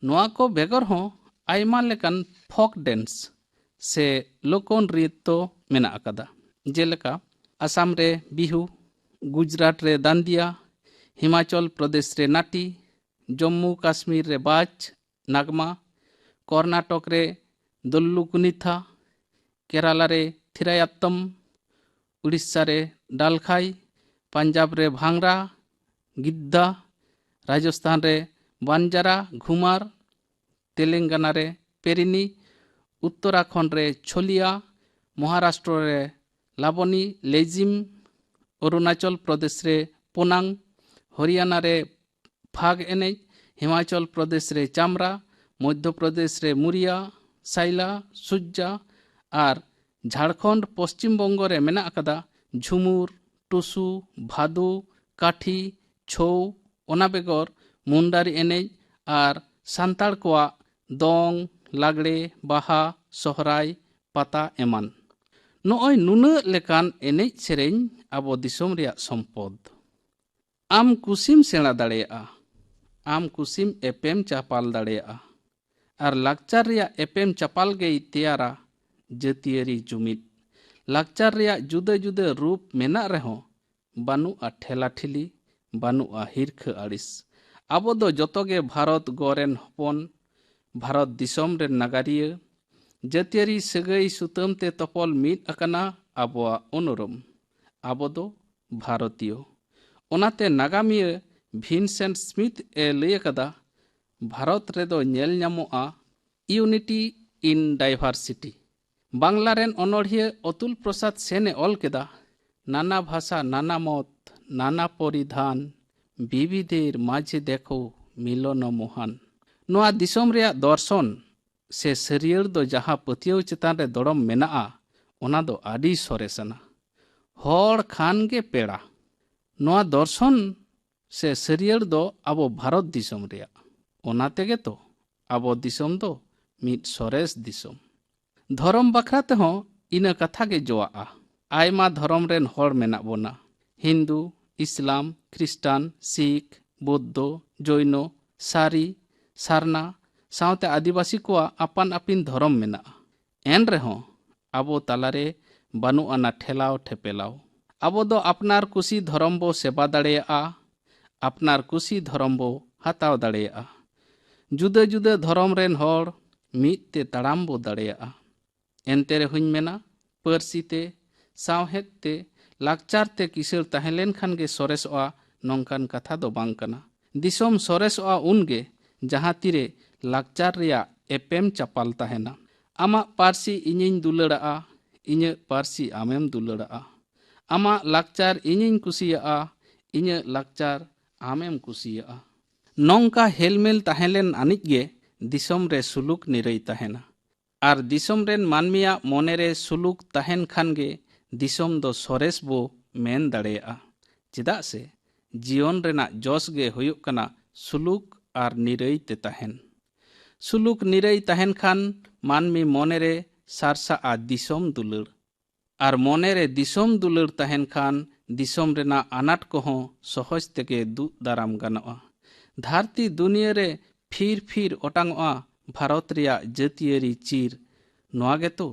ᱱᱚᱣᱟ ᱠᱚ ᱵᱮᱜᱚᱨ ᱦᱚᱸ ᱟᱭᱢᱟ ᱞᱮᱠᱟᱱ ᱯᱷᱳᱠ ᱰᱮᱱᱥ ᱥᱮ ᱞᱳᱠᱚ ᱱᱨᱤᱛᱛᱚ ᱢᱮᱱᱟᱜ ᱟᱠᱟᱫᱟ, ᱡᱮᱞᱮᱠᱟ ᱟᱥᱟᱢ ᱨᱮ ᱵᱤᱦᱩ, ᱜᱩᱡᱽᱨᱟᱴ ᱨᱮ ᱫᱟᱱᱫᱤᱭᱟ, ᱦᱤᱢᱟᱪᱚᱞ ᱯᱨᱚᱫᱮᱥ ᱨᱮ ᱱᱟᱴᱤ, ᱡᱚᱢᱢᱩ ᱠᱟᱥᱢᱤᱨ ᱨᱮ ᱵᱟᱪ, ᱱᱟᱜᱽᱢᱟ, ᱠᱚᱨᱱᱟᱴᱚᱠ ᱨᱮ ᱫᱚᱞᱞᱩᱠᱩᱱᱤᱛᱷᱟ, ᱠᱮᱨᱟᱞᱟ ᱨᱮ ᱛᱷᱤᱨᱟᱭᱟᱛᱛᱚᱢ, ᱩᱲᱤᱥᱥᱟ ᱨᱮ ᱰᱟᱞᱠᱷᱟᱭ, ᱯᱟᱧᱡᱟᱵᱽ ᱨᱮ ᱵᱷᱟᱝᱨᱟ, ᱜᱤᱫᱽᱫᱟ, ᱨᱟᱡᱚᱥᱛᱷᱟᱱ ᱨᱮ ᱵᱟᱱᱡᱟᱨᱟ, ᱜᱷᱩᱢᱟᱨ, ᱛᱮᱞᱮᱝᱜᱟᱱᱟ ᱨᱮ ᱯᱮᱨᱤᱱᱤ, ᱩᱛᱛᱚᱨᱟᱠᱷᱚᱸᱰ ᱨᱮ ᱪᱷᱚᱞᱤᱭᱟ, ᱢᱚᱦᱟᱨᱟᱥᱴᱨᱚ ᱨᱮ ᱞᱟᱵᱚᱱᱤ, ᱞᱮᱡᱤᱢ, ᱚᱨᱩᱱᱟᱪᱚᱞ ᱯᱨᱚᱫᱮᱥ ᱨᱮ ᱯᱳᱱᱟᱝ, ᱦᱚᱨᱤᱭᱟᱱᱟ ᱨᱮ ᱯᱷᱟᱜᱽ ᱮᱱᱮᱡ, ᱦᱤᱢᱟᱪᱚᱞ ᱯᱨᱚᱫᱮᱥ ᱨᱮ ᱪᱟᱢᱨᱟ, ᱢᱚᱫᱽᱫᱷᱚ ᱯᱨᱚᱫᱮᱥ ᱨᱮ ᱢᱩᱨᱤᱭᱟ, ᱥᱟᱭᱞᱟ, ᱥᱩᱡᱡᱟ ᱟᱨ ᱡᱷᱟᱲᱠᱷᱚᱸᱰ, ᱯᱚᱥᱪᱤᱢ ᱵᱚᱝᱜᱚ ᱨᱮ ᱢᱮᱱᱟᱜ ᱟᱠᱟᱫᱟ ᱡᱷᱩᱢᱩᱨ, ᱴᱩᱥᱩ, ᱵᱷᱟᱫᱩ, ᱠᱟᱴᱷᱤ, ᱪᱷᱳᱣ, ᱚᱱᱟ ᱵᱮᱜᱚᱨ ᱢᱩᱱᱰᱟᱨᱤ ᱮᱱᱮᱡ ᱟᱨ ᱥᱟᱱᱛᱟᱲ ᱠᱚᱣᱟᱜ ᱫᱚᱝ, ᱞᱟᱜᱽᱲᱮ, ᱵᱟᱦᱟ, ᱥᱚᱦᱨᱟᱭ, ᱯᱟᱛᱟ ᱮᱢᱟᱱ᱾ ᱱᱚᱜᱼᱚᱭ ᱱᱩᱱᱟᱹᱜ ᱞᱮᱠᱟᱱ ᱮᱱᱮᱡ ᱥᱮᱨᱮᱧ ᱟᱵᱚ ᱫᱤᱥᱚᱢ ᱨᱮᱭᱟᱜ ᱥᱚᱢᱯᱚᱫ᱾ ᱟᱢ ᱠᱩᱥᱤᱢ ᱥᱮᱬᱟ ᱫᱟᱲᱮᱭᱟᱜᱼᱟ, ᱟᱢ ᱠᱩᱥᱤᱢ ᱮᱯᱮᱢ ᱪᱟᱯᱟᱞ ᱫᱟᱲᱮᱭᱟᱜᱼᱟ᱾ ᱟᱨ ᱞᱟᱠᱪᱟᱨ ᱨᱮᱭᱟᱜ ᱮᱯᱮᱢ ᱪᱟᱯᱟᱞ ᱜᱮᱭ ᱛᱮᱭᱟᱨᱟ ᱡᱟᱹᱛᱤᱭᱟᱹᱨᱤ ᱡᱩᱢᱤᱫ᱾ ᱞᱟᱠᱪᱟᱨ ᱨᱮᱭᱟᱜ ᱡᱩᱫᱟᱹ ᱡᱩᱫᱟᱹ ᱨᱩᱯ ᱢᱮᱱᱟᱜ ᱨᱮᱦᱚᱸ, ᱵᱟᱹᱱᱩᱜᱼᱟ ᱴᱷᱮᱞᱟᱴᱷᱤᱞᱤ, ᱵᱟᱹᱱᱩᱜᱼᱟ ᱦᱤᱨᱠᱷᱟᱹ ᱟᱹᱲᱤᱥ᱾ ᱟᱵᱚ ᱫᱚ ᱡᱚᱛᱚ ᱜᱮ ᱵᱷᱟᱨᱚᱛ ᱜᱚ ᱨᱮᱱ ᱦᱚᱯᱚᱱ, ᱵᱷᱟᱨᱚᱛ ᱫᱤᱥᱚᱢ ᱨᱮᱱ ᱱᱟᱜᱟᱨᱤᱭᱟᱹ᱾ ᱡᱟᱹᱛᱤᱭᱟᱹᱨᱤ ᱥᱟᱹᱜᱟᱹᱭ ᱥᱩᱛᱟᱹᱢ ᱛᱮ ᱛᱚᱯᱚᱞ ᱢᱤᱫ ᱟᱠᱟᱱᱟ ᱟᱵᱚᱣᱟᱜ ᱩᱱᱩᱨᱩᱢ᱾ ᱟᱵᱚ ᱫᱚ ᱵᱷᱟᱨᱚᱛᱤᱭᱚ᱾ ᱚᱱᱟᱛᱮ ᱱᱟᱜᱟᱢᱤᱭᱟᱹ ᱵᱷᱤᱱᱥᱮᱱᱴ ᱥᱢᱤᱛᱷ ᱮ ᱞᱟᱹᱭ ᱟᱠᱟᱫᱟ, ᱵᱷᱟᱨᱚᱛ ᱨᱮᱫᱚ ᱧᱮᱞ ᱧᱟᱢᱚᱜᱼᱟ unity in diversity᱾ ᱵᱟᱝᱞᱟ ᱨᱮᱱ ᱚᱱᱚᱬᱦᱤᱭᱟᱹ ᱚᱛᱩᱞ ᱯᱨᱚᱥᱟᱫᱽ ᱥᱮᱱ ᱮ ᱚᱞ ᱠᱮᱫᱟ, ᱱᱟᱱᱟ ᱵᱷᱟᱥᱟ, ᱱᱟᱱᱟ ᱢᱚᱛ, ᱱᱟᱱᱟ ᱯᱚᱨᱤᱫᱷᱟᱱ, ᱵᱤᱵᱤᱫᱷᱮᱨ ᱢᱟᱡᱷᱮ ᱫᱮᱠᱷᱳ ᱢᱤᱞᱚᱱ ᱢᱚᱦᱟᱱ᱾ ᱱᱚᱣᱟ ᱫᱤᱥᱚᱢ ᱨᱮᱭᱟᱜ ᱫᱚᱨᱥᱚᱱ ᱥᱮ ᱥᱟᱹᱨᱭᱟᱹᱲ ᱫᱚ ᱡᱟᱦᱟᱸ ᱯᱟᱹᱛᱭᱟᱹᱣ ᱪᱮᱛᱟᱱ ᱨᱮ ᱫᱚᱲᱚᱢ ᱢᱮᱱᱟᱜᱼᱟ, ᱚᱱᱟ ᱫᱚ ᱟᱹᱰᱤ ᱥᱚᱨᱮᱥ ᱟᱱᱟ᱾ ᱦᱚᱲ ᱠᱷᱟᱱ ᱜᱮ ᱯᱮᱲᱟ᱾ ᱱᱚᱣᱟ ᱫᱚᱨᱥᱚᱱ ᱥᱮ ᱥᱟᱹᱨᱭᱟᱹᱲ ᱫᱚ ᱟᱵᱚ ᱵᱷᱟᱨᱚᱛ ᱫᱤᱥᱚᱢ ᱨᱮᱭᱟᱜ᱾ ᱚᱱᱟ ᱛᱮᱜᱮ ᱛᱚ ᱟᱵᱚ ᱫᱤᱥᱚᱢ ᱫᱚ ᱢᱤᱫ ᱥᱚᱨᱮᱥ ᱫᱤᱥᱚᱢ᱾ ᱫᱷᱚᱨᱚᱢ ᱵᱟᱠᱷᱨᱟ ᱛᱮᱦᱚᱸ ᱤᱱᱟᱹ ᱠᱟᱛᱷᱟ ᱜᱮ ᱡᱚᱣᱟᱜᱼᱟ᱾ ᱟᱭᱢᱟ ᱫᱷᱚᱨᱚᱢ ᱨᱮᱱ ᱦᱚᱲ ᱢᱮᱱᱟᱜ ᱵᱚᱱᱟ᱾ ᱦᱤᱱᱫᱩ, ᱤᱥᱞᱟᱢ, ᱠᱷᱨᱤᱥᱴᱟᱱ, ᱥᱤᱠᱷ, ᱵᱳᱫᱽᱫᱷᱚ, ᱡᱚᱭᱱᱚ, ᱥᱟᱨᱤ, ᱥᱟᱨᱱᱟ, ᱥᱟᱶᱛᱮ ᱟᱹᱫᱤᱵᱟᱹᱥᱤ ᱠᱚᱣᱟᱜ ᱟᱯᱟᱱ ᱟᱹᱯᱤᱱ ᱫᱷᱚᱨᱚᱢ ᱢᱮᱱᱟᱜᱼᱟ᱾ ᱮᱱ ᱨᱮᱦᱚᱸ ᱟᱵᱚ ᱛᱟᱞᱟᱨᱮ ᱵᱟᱹᱱᱩᱜ ᱟᱱᱟ ᱴᱷᱮᱞᱟᱣ ᱴᱷᱮᱯᱮᱞᱟᱣ᱾ ᱟᱵᱚ ᱫᱚ ᱟᱯᱱᱟᱨ ᱠᱩᱥᱤ ᱫᱷᱚᱨᱚᱢ ᱵᱚ ᱥᱮᱵᱟ ᱫᱟᱲᱮᱭᱟᱜᱼᱟ, ᱟᱯᱱᱟᱨ ᱠᱩᱥᱤ ᱫᱷᱚᱨᱚᱢ ᱵᱚ ᱦᱟᱛᱟᱣ ᱫᱟᱲᱮᱭᱟᱜᱼᱟ᱾ ᱡᱩᱫᱟᱹ ᱡᱩᱫᱟᱹ ᱫᱷᱚᱨᱚᱢ ᱨᱮᱱ ᱦᱚᱲ ᱢᱤᱫ ᱛᱮ ᱛᱟᱲᱟᱢ ᱵᱚ ᱫᱟᱲᱮᱭᱟᱜᱼᱟ᱾ ᱮᱱᱛᱮ ᱨᱮᱦᱚᱸᱧ ᱢᱮᱱᱟ, ᱯᱟᱹᱨᱥᱤ ᱛᱮ, ᱥᱟᱶᱦᱮᱫ ᱛᱮ, ᱞᱟᱠᱪᱟᱨ ᱛᱮ ᱠᱤᱥᱟᱹᱬ ᱛᱟᱦᱮᱸ ᱞᱮᱱᱠᱷᱟᱱ ᱜᱮ ᱥᱚᱨᱮᱥᱚᱜᱼᱟ, ᱱᱚᱝᱠᱟᱱ ᱠᱟᱛᱷᱟ ᱫᱚ ᱵᱟᱝ ᱠᱟᱱᱟ᱾ ᱫᱤᱥᱚᱢ ᱥᱚᱨᱮᱥᱚᱜᱼᱟ ᱩᱱᱜᱮ, ᱡᱟᱦᱟᱸ ᱛᱤᱨᱮ ᱞᱟᱠᱪᱟᱨ ᱨᱮᱭᱟᱜ ᱮᱯᱮᱢ ᱪᱟᱯᱟᱞ ᱛᱟᱦᱮᱱᱟ᱾ ᱟᱢᱟᱜ ᱯᱟᱹᱨᱥᱤ ᱤᱧᱤᱧ ᱫᱩᱞᱟᱹᱲᱟᱜᱼᱟ, ᱤᱧᱟᱹᱜ ᱯᱟᱹᱨᱥᱤ ᱟᱢᱮᱢ ᱫᱩᱞᱟᱹᱲᱟᱜᱼᱟ᱾ ᱟᱢᱟᱜ ᱞᱟᱠᱪᱟᱨ ᱤᱧᱤᱧ ᱠᱩᱥᱤᱭᱟᱜᱼᱟ, ᱤᱧᱟᱹᱜ ᱞᱟᱠᱪᱟᱨ ᱟᱢᱮᱢ ᱠᱩᱥᱤᱭᱟᱜᱼᱟ᱾ ᱱᱚᱝᱠᱟ ᱦᱮᱞᱢᱮᱞ ᱛᱟᱦᱮᱸ ᱞᱮᱱ ᱟᱹᱱᱤᱡ ᱜᱮ ᱫᱤᱥᱚᱢ ᱨᱮ ᱥᱩᱞᱩᱠ ᱱᱤᱨᱟᱹᱭ ᱛᱟᱦᱮᱱᱟ᱾ ᱟᱨ ᱫᱤᱥᱚᱢ ᱨᱮᱱ ᱢᱟᱹᱱᱢᱤᱭᱟᱜ ᱢᱚᱱᱮ ᱨᱮ ᱥᱩᱞᱩᱠ ᱛᱟᱦᱮᱱ ᱠᱷᱟᱱ ᱜᱮ ᱫᱤᱥᱚᱢ ᱫᱚ ᱥᱚᱨᱮᱥ ᱵᱚ ᱢᱮᱱ ᱫᱟᱲᱮᱭᱟᱜᱼᱟ᱾ ᱪᱮᱫᱟᱜ ᱥᱮ ᱡᱤᱭᱚᱱ ᱨᱮᱱᱟᱜ ᱡᱚᱥ ᱜᱮ ᱦᱩᱭᱩᱜ ᱠᱟᱱᱟ ᱥᱩᱞᱩᱠ ᱟᱨ ᱱᱤᱨᱟᱹᱭ ᱛᱮ ᱛᱟᱦᱮᱱ᱾ ᱥᱩᱞᱩᱠ ᱱᱤᱨᱟᱹᱭ ᱛᱟᱦᱮᱱ ᱠᱷᱟᱱ ᱢᱟᱹᱱᱢᱤ ᱢᱚᱱᱮ ᱨᱮ ᱥᱟᱨᱥᱟᱜᱼᱟ ᱫᱤᱥᱚᱢ ᱫᱩᱞᱟᱹᱲ᱾ ᱟᱨ ᱢᱚᱱᱮ ᱨᱮ ᱫᱤᱥᱚᱢ ᱫᱩᱞᱟᱹᱲ ᱛᱟᱦᱮᱱ ᱠᱷᱟᱱ ᱫᱤᱥᱚᱢ ᱨᱮᱱᱟᱜ ᱟᱱᱟᱴ ᱠᱚᱦᱚᱸ ᱥᱚᱦᱚᱡᱽ ᱛᱮᱜᱮ ᱫᱩᱜ ᱫᱟᱨᱟᱢ ᱜᱟᱱᱚᱜᱼᱟ᱾ ᱫᱷᱟᱹᱨᱛᱤ ᱫᱩᱱᱤᱭᱟᱹ ᱨᱮ ᱯᱷᱤᱨ ᱯᱷᱤᱨ ᱚᱴᱟᱝᱚᱜᱼᱟ ᱵᱷᱟᱨᱚᱛ ᱨᱮᱭᱟᱜ ᱡᱟᱹᱛᱤᱭᱟᱹᱨᱤ ᱪᱤᱨ᱾ ᱱᱚᱣᱟ ᱜᱮᱛᱚ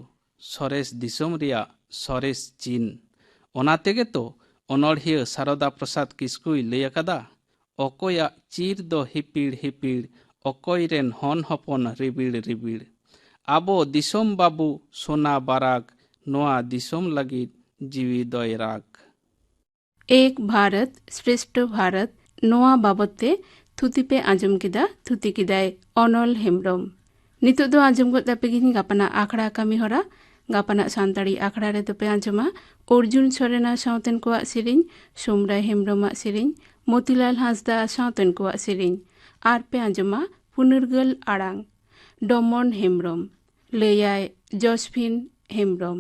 ᱥᱚᱨᱮᱥ ᱫᱤᱥᱚᱢ ᱨᱮᱭᱟᱜ ᱥᱚᱨᱮᱥ ᱪᱤᱱ᱾ ᱚᱱᱟ ᱛᱮᱜᱮ ᱛᱚ ᱚᱱᱚᱬᱦᱤᱭᱟᱹ ᱥᱟᱨᱚᱫᱟ ᱯᱨᱚᱥᱟᱫᱽ ᱠᱤᱥᱠᱩᱭ ᱞᱟᱹᱭ ᱟᱠᱟᱫᱟ, "ᱚᱠᱚᱭᱟᱜ ᱪᱤᱨ ᱫᱚ ᱦᱤᱯᱤᱲ ᱦᱤᱯᱤᱲ, ᱚᱠᱚᱭ ᱨᱮᱱ ᱦᱚᱱ ᱦᱚᱯᱚᱱ ᱨᱤᱵᱤᱲ ᱨᱤᱵᱤᱲ᱾ ᱟᱵᱚ ᱫᱤᱥᱚᱢ ᱵᱟᱹᱵᱩ ᱥᱳᱱᱟ ᱵᱟᱨᱟᱠ, ᱱᱚᱣᱟ ᱫᱤᱥᱚᱢ ᱞᱟᱹᱜᱤᱫ ᱡᱤᱣᱤ ᱫᱚᱭ ᱨᱟᱠ᱾" ᱮᱠ ᱵᱷᱟᱨᱚᱛ ᱥᱨᱮᱥᱴᱷᱚ ᱵᱷᱟᱨᱚᱛ, ᱱᱚᱣᱟ ᱵᱟᱵᱚᱛ ᱛᱮ ᱛᱷᱩᱛᱤ ᱯᱮ ᱟᱸᱡᱚᱢ ᱠᱮᱫᱟ᱾ ᱛᱷᱩᱛᱤ ᱠᱮᱫᱟᱭ ᱚᱱᱚᱞ ᱦᱮᱢᱵᱽᱨᱚᱢ᱾ ᱱᱤᱛᱚᱜ ᱫᱚ ᱟᱸᱡᱚᱢ ᱜᱚᱫ ᱟᱯᱮ ᱜᱤᱧ ᱜᱟᱯᱟᱱᱟᱜ ᱟᱠᱷᱲᱟ ᱠᱟᱹᱢᱤ ᱦᱚᱨᱟ᱾ ᱜᱟᱯᱟᱱᱟᱜ ᱥᱟᱱᱛᱟᱲᱤ ᱟᱠᱷᱲᱟ ᱨᱮᱫᱚ ᱯᱮ ᱟᱸᱡᱚᱢᱟ ᱚᱨᱡᱩᱱ ᱥᱚᱨᱮᱱ ᱟᱨ ᱥᱟᱶᱛᱮᱱ ᱠᱚᱣᱟᱜ ᱥᱮᱨᱮᱧ, ᱥᱳᱢᱨᱟᱭ ᱦᱮᱢᱵᱨᱚᱢᱟᱜ ᱥᱮᱨᱮᱧ, ᱢᱚᱛᱤᱞᱟᱞ ᱦᱟᱸᱥᱫᱟ ᱟᱨ ᱥᱟᱶᱛᱮᱱ ᱠᱚᱣᱟᱜ ᱥᱮᱨᱮᱧ, ᱟᱨ ᱯᱮ ᱟᱸᱡᱚᱢᱟ ᱯᱩᱱᱟᱹᱨᱜᱟᱹᱞ ᱟᱲᱟᱝ, ᱰᱚᱢᱚᱱ ᱦᱮᱢᱵᱨᱚᱢ, ᱞᱟᱹᱭᱟᱭ ᱡᱚᱥᱯᱷᱤᱱ ᱦᱮᱢᱵᱨᱚᱢ᱾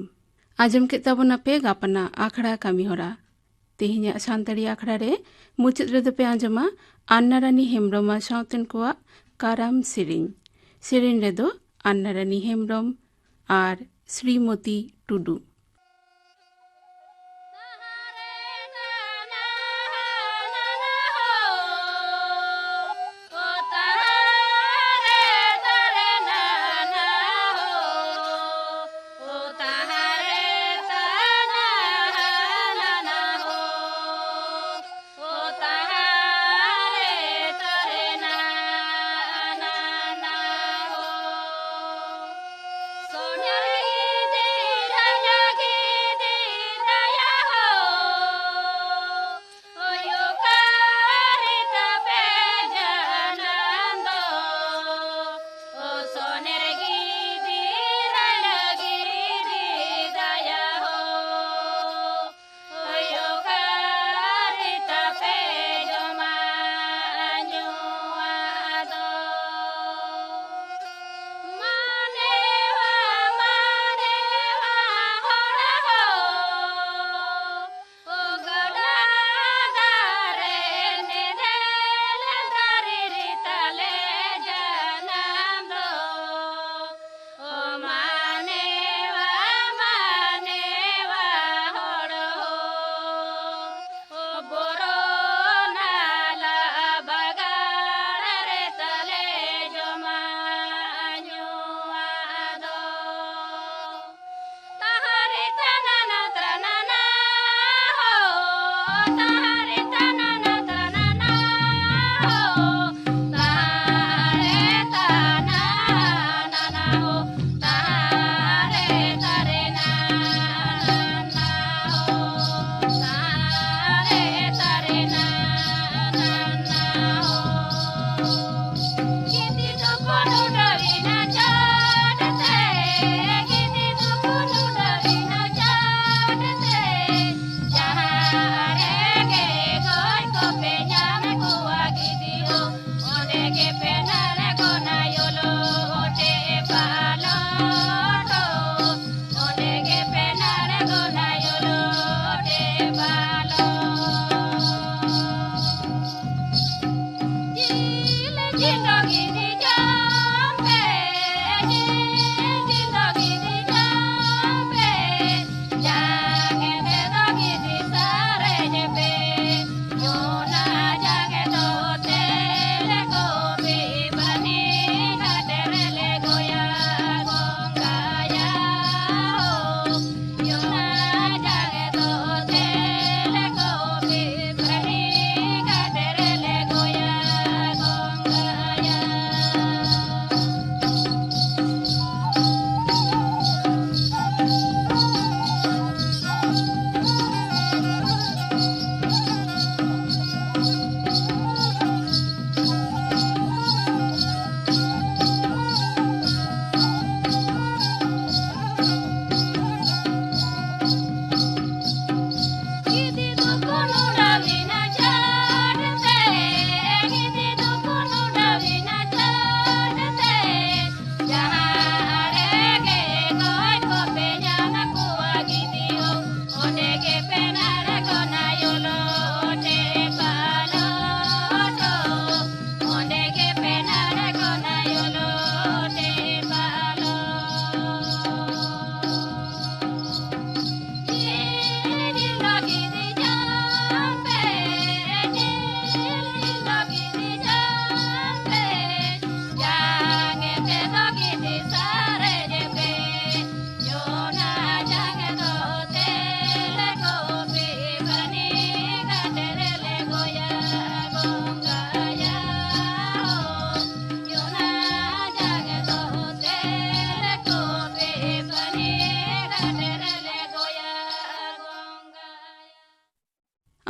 ᱟᱸᱡᱚᱢ ᱠᱮᱫ ᱛᱟᱵᱚᱱᱟᱯᱮ ᱜᱟᱯᱟᱱᱟᱜ ᱟᱠᱷᱲᱟ ᱠᱟᱹᱢᱤ ᱦᱚᱨᱟ᱾ ᱛᱮᱦᱮᱧᱟᱜ ᱥᱟᱱᱛᱟᱲᱤ ᱟᱠᱷᱲᱟ ᱨᱮ ᱢᱩᱪᱟᱹᱫ ᱨᱮᱫᱚ ᱯᱮ ᱟᱸᱡᱚᱢᱟ ᱟᱱᱱᱟᱨᱟᱱᱤ ᱦᱮᱢᱵᱨᱚᱢ ᱟᱨ ᱥᱟᱶᱛᱮᱱ ᱠᱚᱣᱟᱜ ᱠᱟᱨᱟᱢ ᱥᱮᱨᱮᱧ᱾ ᱥᱮᱨᱮᱧ ᱨᱮᱫᱚ ᱟᱱᱱᱟᱨᱟᱱᱤ ᱦᱮᱢᱵᱨᱚᱢ ᱟᱨ ᱥᱨᱤᱢᱚᱛᱤ ᱴᱩᱰᱩ᱾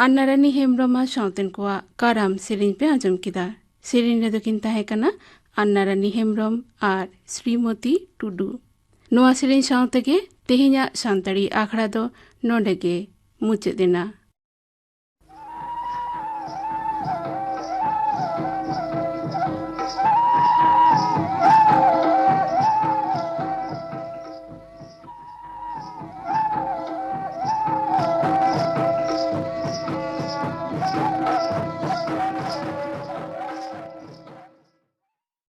ᱟᱱᱱᱟᱨᱟᱱᱤ ᱦᱮᱢᱵᱽᱨᱚᱢ ᱟᱨ ᱥᱟᱶᱛᱮᱱ ᱠᱚᱣᱟᱜ ᱠᱟᱨᱟᱢ ᱥᱮᱨᱮᱧ ᱯᱮ ᱟᱸᱡᱚᱢ ᱠᱮᱫᱟ᱾ ᱥᱮᱨᱮᱧ ᱨᱮᱫᱚ ᱠᱤᱱ ᱛᱟᱦᱮᱸ ᱠᱟᱱᱟ ᱟᱱᱱᱟᱨᱟᱱᱤ ᱦᱮᱢᱵᱽᱨᱚᱢ ᱟᱨ ᱥᱨᱤᱢᱚᱛᱤ ᱴᱩᱰᱩ᱾ ᱱᱚᱣᱟ ᱥᱮᱨᱮᱧ ᱥᱟᱶ ᱛᱮᱜᱮ ᱛᱮᱦᱮᱧᱟᱜ ᱥᱟᱱᱛᱟᱲᱤ ᱟᱠᱷᱲᱟ ᱫᱚ ᱱᱚᱰᱮ ᱜᱮ ᱢᱩᱪᱟᱹᱫ ᱮᱱᱟ᱾